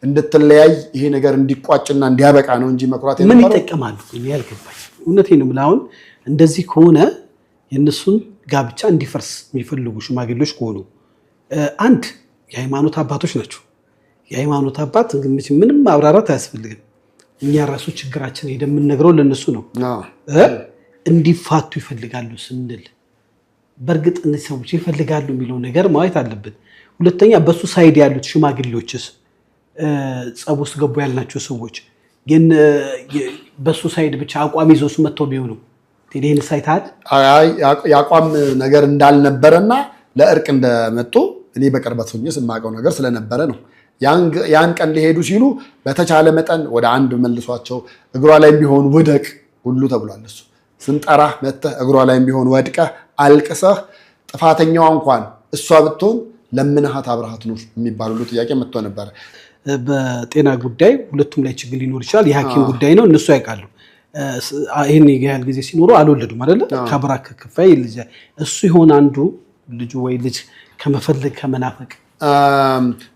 እንድትለያይ ይሄ ነገር እንዲቋጭና እንዲያበቃ ነው እንጂ መክሯት የነበረው ምን ይጠቀማሉ? እኔ ያልገባኝ እውነቴን ነው የምልህ። አሁን እንደዚህ ከሆነ የእነሱን ጋብቻ እንዲፈርስ የሚፈልጉ ሽማግሌዎች ከሆኑ አንድ የሃይማኖት አባቶች ናቸው። የሃይማኖት አባት ምንም ማብራራት አያስፈልግም። እኛ ራሱ ችግራችን ሄደን የምንነግረው ለእነሱ ነው። እንዲፋቱ ይፈልጋሉ ስንል በእርግጥ እነዚህ ሰዎች ይፈልጋሉ የሚለው ነገር ማየት አለብን። ሁለተኛ በሱ side ያሉት ሽማግሌዎችስ ጸብ ውስጥ ገቡ ያልናቸው ሰዎች በሱ side ብቻ አቋም ይዘው መጥተው ቢሆኑ ይህን ሳይታል የአቋም ነገር እንዳልነበረና ለእርቅ እንደመጡ እኔ በቅርበት ሆኜ ስማቀው ነገር ስለነበረ ነው። ያን ቀን ሊሄዱ ሲሉ በተቻለ መጠን ወደ አንድ መልሷቸው፣ እግሯ ላይ ቢሆን ውደቅ ሁሉ ተብሏል። እሱ ስንጠራህ መተህ እግሯ ላይ ቢሆን ወድቀህ አልቅሰህ ጥፋተኛዋ እንኳን እሷ ብትሆን ለምንሃት አብረሃት ኑር የሚባል ሁሉ ጥያቄ መጥቶ ነበረ። በጤና ጉዳይ ሁለቱም ላይ ችግር ሊኖር ይችላል። የሐኪም ጉዳይ ነው፣ እነሱ ያውቃሉ። ይህን ያህል ጊዜ ሲኖሩ አልወለዱም አይደለ? ከብራክ ክፋይ ልጅ እሱ ይሆን አንዱ ልጁ ወይ ልጅ ከመፈለግ ከመናፈቅ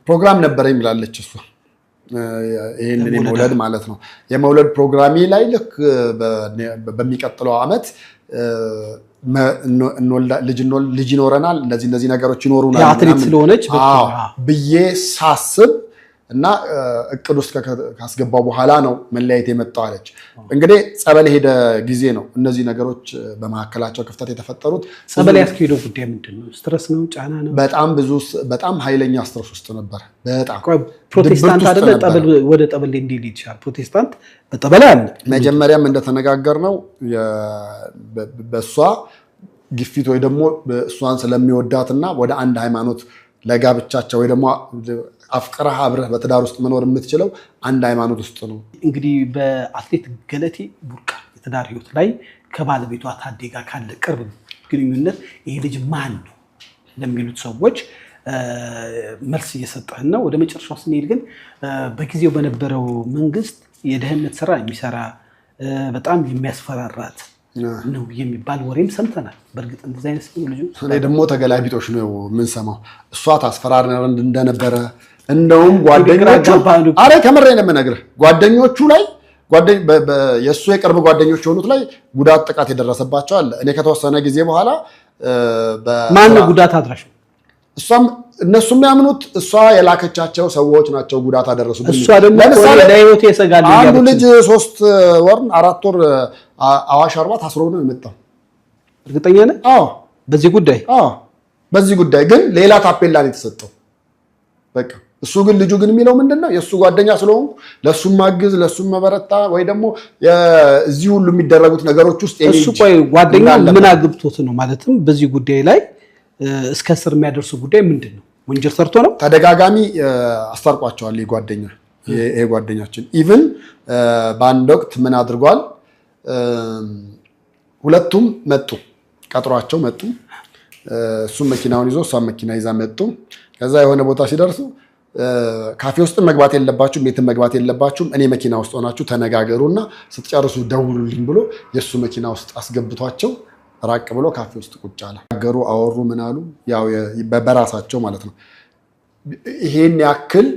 ፕሮግራም ነበረኝ ብላለች እሷ። ይህንን የመውለድ ማለት ነው። የመውለድ ፕሮግራሜ ላይ ልክ በሚቀጥለው ዓመት ልጅ ይኖረናል፣ እንደዚህ እንደዚህ ነገሮች ይኖሩናል አትሌት ስለሆነች ብዬ ሳስብ እና እቅድ ውስጥ ካስገባው በኋላ ነው መለያየት የመጣው አለች። እንግዲህ ጸበል ሄደ ጊዜ ነው እነዚህ ነገሮች በመካከላቸው ክፍተት የተፈጠሩት። ጸበል ያስኬደው ጉዳይ ምንድን ነው? Stress ነው? ጫና ነው? በጣም ብዙ፣ በጣም ኃይለኛ stress ውስጥ ነበር። በጣም ፕሮቴስታንት አይደለ? ጠበል ወደ ጠበል እንዲል ይችላል። ፕሮቴስታንት በጠበል አለ። መጀመሪያም እንደተነጋገር ነው በእሷ ግፊት ወይ ደግሞ እሷን ስለሚወዳትና ወደ አንድ ሃይማኖት ለጋብቻቸው ወይ ደግሞ አፍቅረህ አብረህ በትዳር ውስጥ መኖር የምትችለው አንድ ሃይማኖት ውስጥ ነው። እንግዲህ በአትሌት ገለቴ ቡርቃ የትዳር ህይወት ላይ ከባለቤቷ ታዴ ጋር ካለ ቅርብ ግንኙነት ይሄ ልጅ ማን ነው ለሚሉት ሰዎች መልስ እየሰጠህን ነው። ወደ መጨረሻው ስንሄድ ግን በጊዜው በነበረው መንግስት የደህንነት ስራ የሚሰራ በጣም የሚያስፈራራት ነው የሚባል ወሬም ሰምተናል። በእርግጥ እንደዚህ አይነት ሰው ልጁ እኔ ደግሞ ተገላቢጦሽ ነው የምንሰማው። እሷ ታስፈራራ እንደነበረ እንደውም ጓደኞቹ አረ ከምሬ ነው የምነግርህ ጓደኞቹ ላይ የእሱ የቅርብ ጓደኞች የሆኑት ላይ ጉዳት ጥቃት የደረሰባቸው አለ። እኔ ከተወሰነ ጊዜ በኋላ ማነው ጉዳት አድራሽ? እሷም እነሱ የሚያምኑት እሷ የላከቻቸው ሰዎች ናቸው ጉዳት አደረሱብኝ። እሷ ደግሞ ለህይወቴ እሰጋለሁ አንዱ ልጅ 3 ወር 4 ወር አዋሽ አርባ ታስሮ ነው የመጣው። እርግጠኛ ነህ? አዎ፣ በዚህ ጉዳይ። አዎ፣ በዚህ ጉዳይ ግን ሌላ ታፔላ ነው የተሰጠው። በቃ እሱ ግን ልጁ ግን የሚለው ምንድነው የእሱ ጓደኛ ስለሆንኩ ለእሱ ማግዝ ለእሱ መበረታ ወይ ደግሞ እዚህ ሁሉ የሚደረጉት ነገሮች ውስጥ እሱ ቆይ ጓደኛ ምን አግብቶት ነው ማለትም በዚህ ጉዳይ ላይ እስከ እስር የሚያደርሱ ጉዳይ ምንድን ነው? ወንጀል ሰርቶ ነው? ተደጋጋሚ አስታርቋቸዋል። ይሄ ጓደኛችን even በአንድ ወቅት ምን አድርጓል? ሁለቱም መጡ፣ ቀጥሯቸው መጡ። እሱም መኪናውን ይዞ እሷም መኪና ይዛ መጡ። ከዛ የሆነ ቦታ ሲደርሱ ካፌ ውስጥ መግባት የለባችሁም፣ ቤትም መግባት የለባችሁም፣ እኔ መኪና ውስጥ ሆናችሁ ተነጋገሩና ስትጨርሱ ደውሉልኝ ብሎ የእሱ መኪና ውስጥ አስገብቷቸው ራቅ ብሎ ካፌ ውስጥ ቁጭ አለ። አገሩ አወሩ፣ ምን አሉ፣ ያው በራሳቸው ማለት ነው። ይሄን ያክል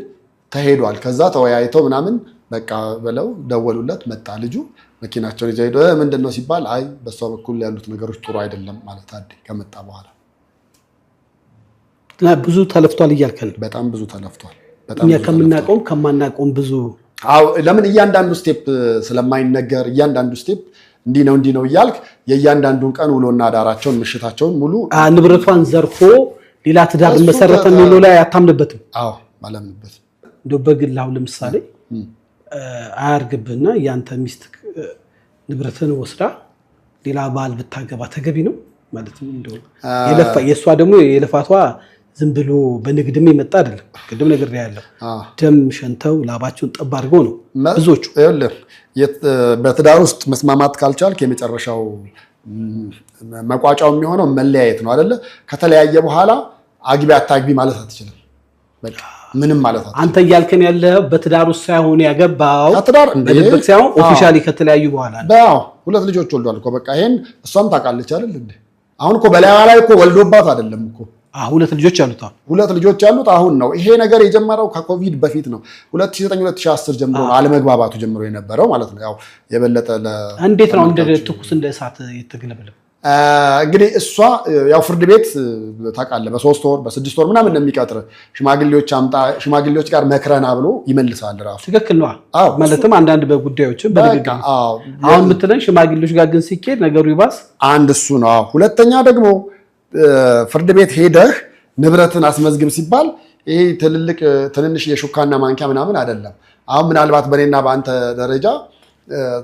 ተሄዷል። ከዛ ተወያይተው ምናምን በቃ ብለው ደወሉለት። መጣ ልጁ መኪናቸውን ይዘው ሄዶ ምንድን ነው ሲባል አይ በሷ በኩል ያሉት ነገሮች ጥሩ አይደለም ማለት አዴ ከመጣ በኋላ ብዙ ተለፍቷል እያልከን ነው። በጣም ብዙ ተለፍቷል። እኛ ከምናውቀውም ከማናውቀውም ብዙ። አዎ፣ ለምን እያንዳንዱ step ስለማይነገር እያንዳንዱ step እንዲህ ነው እንዲህ ነው እያልክ የእያንዳንዱን ቀን ውሎና አዳራቸውን ምሽታቸውን ሙሉ ንብረቷን ዘርፎ ሌላ ትዳር መሰረተ የሚለው ላይ አታምንበትም? አዎ፣ አላምንበትም። እንደው በግል አሁን ለምሳሌ አያርግብህና ያንተ ሚስት ንብረትን ወስዳ ሌላ ባል ብታገባ ተገቢ ነው ማለት ነው? እንደው የእሷ ደግሞ የልፋቷ ዝም ብሎ በንግድም የመጣ አይደለም። ቅድም ነግሬሃለሁ። ደም ሸንተው ላባቸውን ጠብ አድርገው ነው ብዙዎቹ። በትዳር ውስጥ መስማማት ካልቻልክ የመጨረሻው መቋጫው የሚሆነው መለያየት ነው አይደለ? ከተለያየ በኋላ አግቢ አታግቢ ማለት አትችልም። በቃ ምንም ማለት አትችልም። አንተ እያልከን ያለህ በትዳር ውስጥ ሳይሆን ያገባው በድብቅ ሳይሆን officially ከተለያዩ በኋላ ነው። አዎ፣ 2 ልጆች ወልዷል እኮ በቃ ይሄን እሷም ታውቃለች አይደል እንዴ? አሁን እኮ በላይዋ ላይ እኮ ወልዶባት አይደለም እኮ 2 ልጆች አሉት። 2 ልጆች ያሉት አሁን ነው። ይሄ ነገር የጀመረው ከኮቪድ በፊት ነው። 2009 2010 ጀምሮ ነው አለመግባባቱ ጀምሮ የነበረው ማለት ነው። ያው የበለጠ እንዴት ነው እንደ ትኩስ እንደ እሳት የተገለበለው? እንግዲህ እሷ ያው ፍርድ ቤት ታውቃለህ፣ በ3 ወር በ6 ወር ምናምን ነው የሚቀጥር። ሽማግሌዎች አምጣ፣ ሽማግሌዎች ጋር መክረና ብሎ ይመልሳል ራሱ። ትክክል ነው። ማለትም አንዳንድ በጉዳዮችም በንግግር አሁን የምትለን ሽማግሌዎች ጋር ግን ሲኬድ ነገሩ ይባስ። አንድ እሱ ነው። ሁለተኛ ደግሞ ፍርድ ቤት ሄደህ ንብረትን አስመዝግብ ሲባል ይሄ ትልልቅ ትንንሽ የሹካና ማንኪያ ምናምን አይደለም። አሁን ምናልባት በኔና በአንተ ደረጃ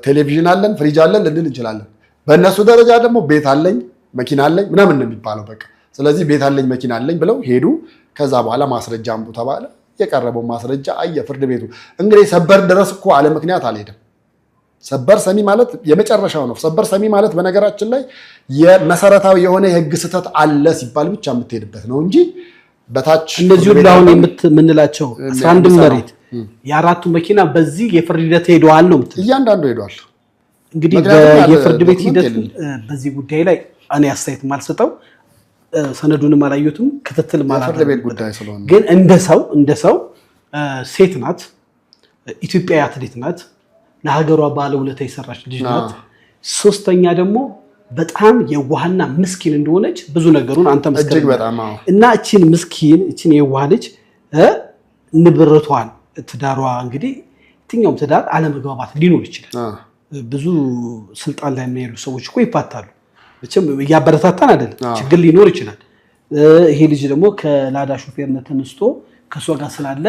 ቴሌቪዥን አለን ፍሪጅ አለን ልንል እንችላለን። በእነሱ ደረጃ ደግሞ ቤት አለኝ መኪና አለኝ ምናምን ነው የሚባለው። በቃ ስለዚህ ቤት አለኝ መኪና አለኝ ብለው ሄዱ። ከዛ በኋላ ማስረጃ አምጡ ተባለ። የቀረበው ማስረጃ አየ ፍርድ ቤቱ። እንግዲህ ሰበር ድረስ እኮ አለ ምክንያት አልሄድም። ሰበር ሰሚ ማለት የመጨረሻው ነው። ሰበር ሰሚ ማለት በነገራችን ላይ የመሰረታዊ የሆነ የህግ ስህተት አለ ሲባል ብቻ የምትሄድበት ነው እንጂ በታች እነዚህ ሁሉ አሁን የምንላቸው 11 መሬት የአራቱ መኪና በዚህ የፍርድ ሂደት ሄደዋል ነው የምትለው። እያንዳንዱ ሄደዋል። እንግዲህ የፍርድ ቤት ሂደት በዚህ ጉዳይ ላይ እኔ አስተያየት የማልሰጠው ሰነዱንም አላየሁትም፣ ክትትል የፍርድ ቤት ጉዳይ ስለሆነ፣ ግን እንደ ሰው ሴት ናት፣ ኢትዮጵያዊ አትሌት ናት፣ ለሀገሯ ባለውለታ የሰራች ልጅ ናት። ሶስተኛ ደግሞ በጣም የዋህና ምስኪን እንደሆነች ብዙ ነገሩን አንተ መስከረም እና እቺን ምስኪን እቺን የዋህ ልጅ ንብረቷን ትዳሯ እንግዲህ የትኛውም ትዳር አለመግባባት ሊኖር ይችላል። ብዙ ስልጣን ላይ የሚያሉ ሰዎች እኮ ይፋታሉ። መቼም እያበረታታን አይደለም፣ ችግር ሊኖር ይችላል። ይሄ ልጅ ደግሞ ከላዳ ሾፌርነት ተነስቶ ከእሷ ጋር ስላለ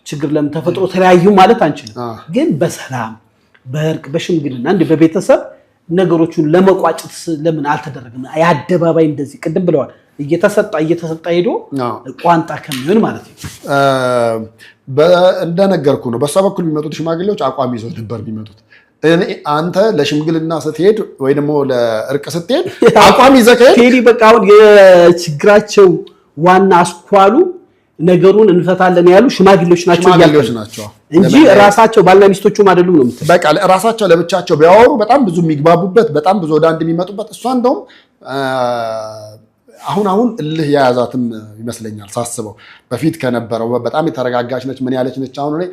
ችግር ለምን ተፈጥሮ ተለያዩ ማለት አንችልም። ግን በሰላም በእርቅ በሽምግልና እንደ በቤተሰብ ነገሮቹን ለመቋጨት ለምን አልተደረገም? የአደባባይ እንደዚህ ቅድም ብለዋል፣ እየተሰጣ እየተሰጣ ሄዶ ቋንጣ ከሚሆን ማለት ነው። እንደነገርኩ ነው። በእሷ በኩል የሚመጡት ሽማግሌዎች አቋም ይዘው ነበር የሚመጡት። አንተ ለሽምግልና ስትሄድ ወይ ደግሞ ለእርቅ ስትሄድ አቋም ይዘህ ከሄድክ ቴዲ በቃ አሁን የችግራቸው ዋና አስኳሉ ነገሩን እንፈታለን ያሉ ሽማግሌዎች ናቸው ሽማግሌዎች ናቸው እንጂ ራሳቸው ባልና ሚስቶቹም አይደሉም ነው የምትለው። በቃ ራሳቸው ለብቻቸው ቢያወሩ በጣም ብዙ የሚግባቡበት፣ በጣም ብዙ ወደ አንድ የሚመጡበት። እሷ እንደውም አሁን አሁን እልህ የያዛትም ይመስለኛል ሳስበው፣ በፊት ከነበረው በጣም የተረጋጋች ነች። ምን ያለች ነች። አሁን እኔ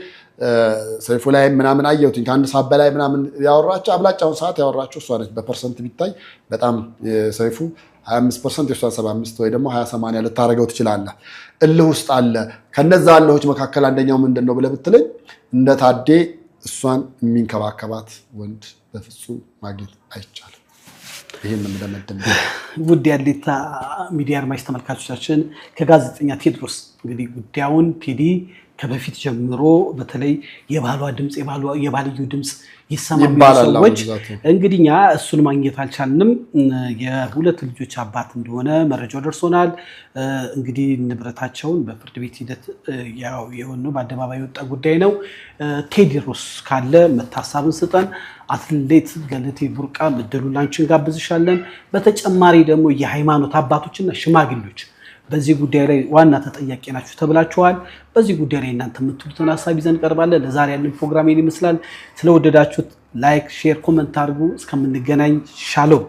ሰይፉ ላይ ምናምን አየሁትኝ ከአንድ ሰዓት በላይ ምናምን ያወራቸው፣ አብላጫውን ሰዓት ያወራቸው እሷ ነች። በ percent ቢታይ በጣም ሰይፉ 25% የእሷን 75 ወይ ደግሞ 20/80 ልታደርገው ትችላለህ። እልህ ውስጥ አለ። ከነዛ እልሆች መካከል አንደኛው ምንድን ነው ብለህ ብትለኝ እንደ ታዴ እሷን የሚንከባከባት ወንድ በፍጹም ማግኘት አይቻልም። ይህን የምደመድም። ውድ የሀሌታ ሚዲያ አድማጭ ተመልካቾቻችን፣ ከጋዜጠኛ ቴድሮስ እንግዲህ ጉዳዩን ቴዲ ከበፊት ጀምሮ በተለይ የባሏ ድምፅ፣ የባልዩ ድምፅ ይሰማ የሚሉ ሰዎች እንግዲህ እኛ እሱን ማግኘት አልቻልንም። የሁለት ልጆች አባት እንደሆነ መረጃው ደርሶናል። እንግዲህ ንብረታቸውን በፍርድ ቤት ሂደት ያው የሆነው በአደባባይ የወጣ ጉዳይ ነው። ቴድሮስ ካለ መታሰብን ስጠን። አትሌት ገለቴ ቡርቃ እድሉን ላንቺ እንጋብዝሻለን። በተጨማሪ ደግሞ የሃይማኖት አባቶችና ሽማግሌዎች በዚህ ጉዳይ ላይ ዋና ተጠያቂ ናችሁ ተብላችኋል። በዚህ ጉዳይ ላይ እናንተ የምትሉትን ሀሳብ ይዘን እንቀርባለን። ለዛሬ ያለን ፕሮግራም ይህን ይመስላል። ስለወደዳችሁት like፣ share፣ comment አድርጉ። እስከምንገናኝ ሻሎም።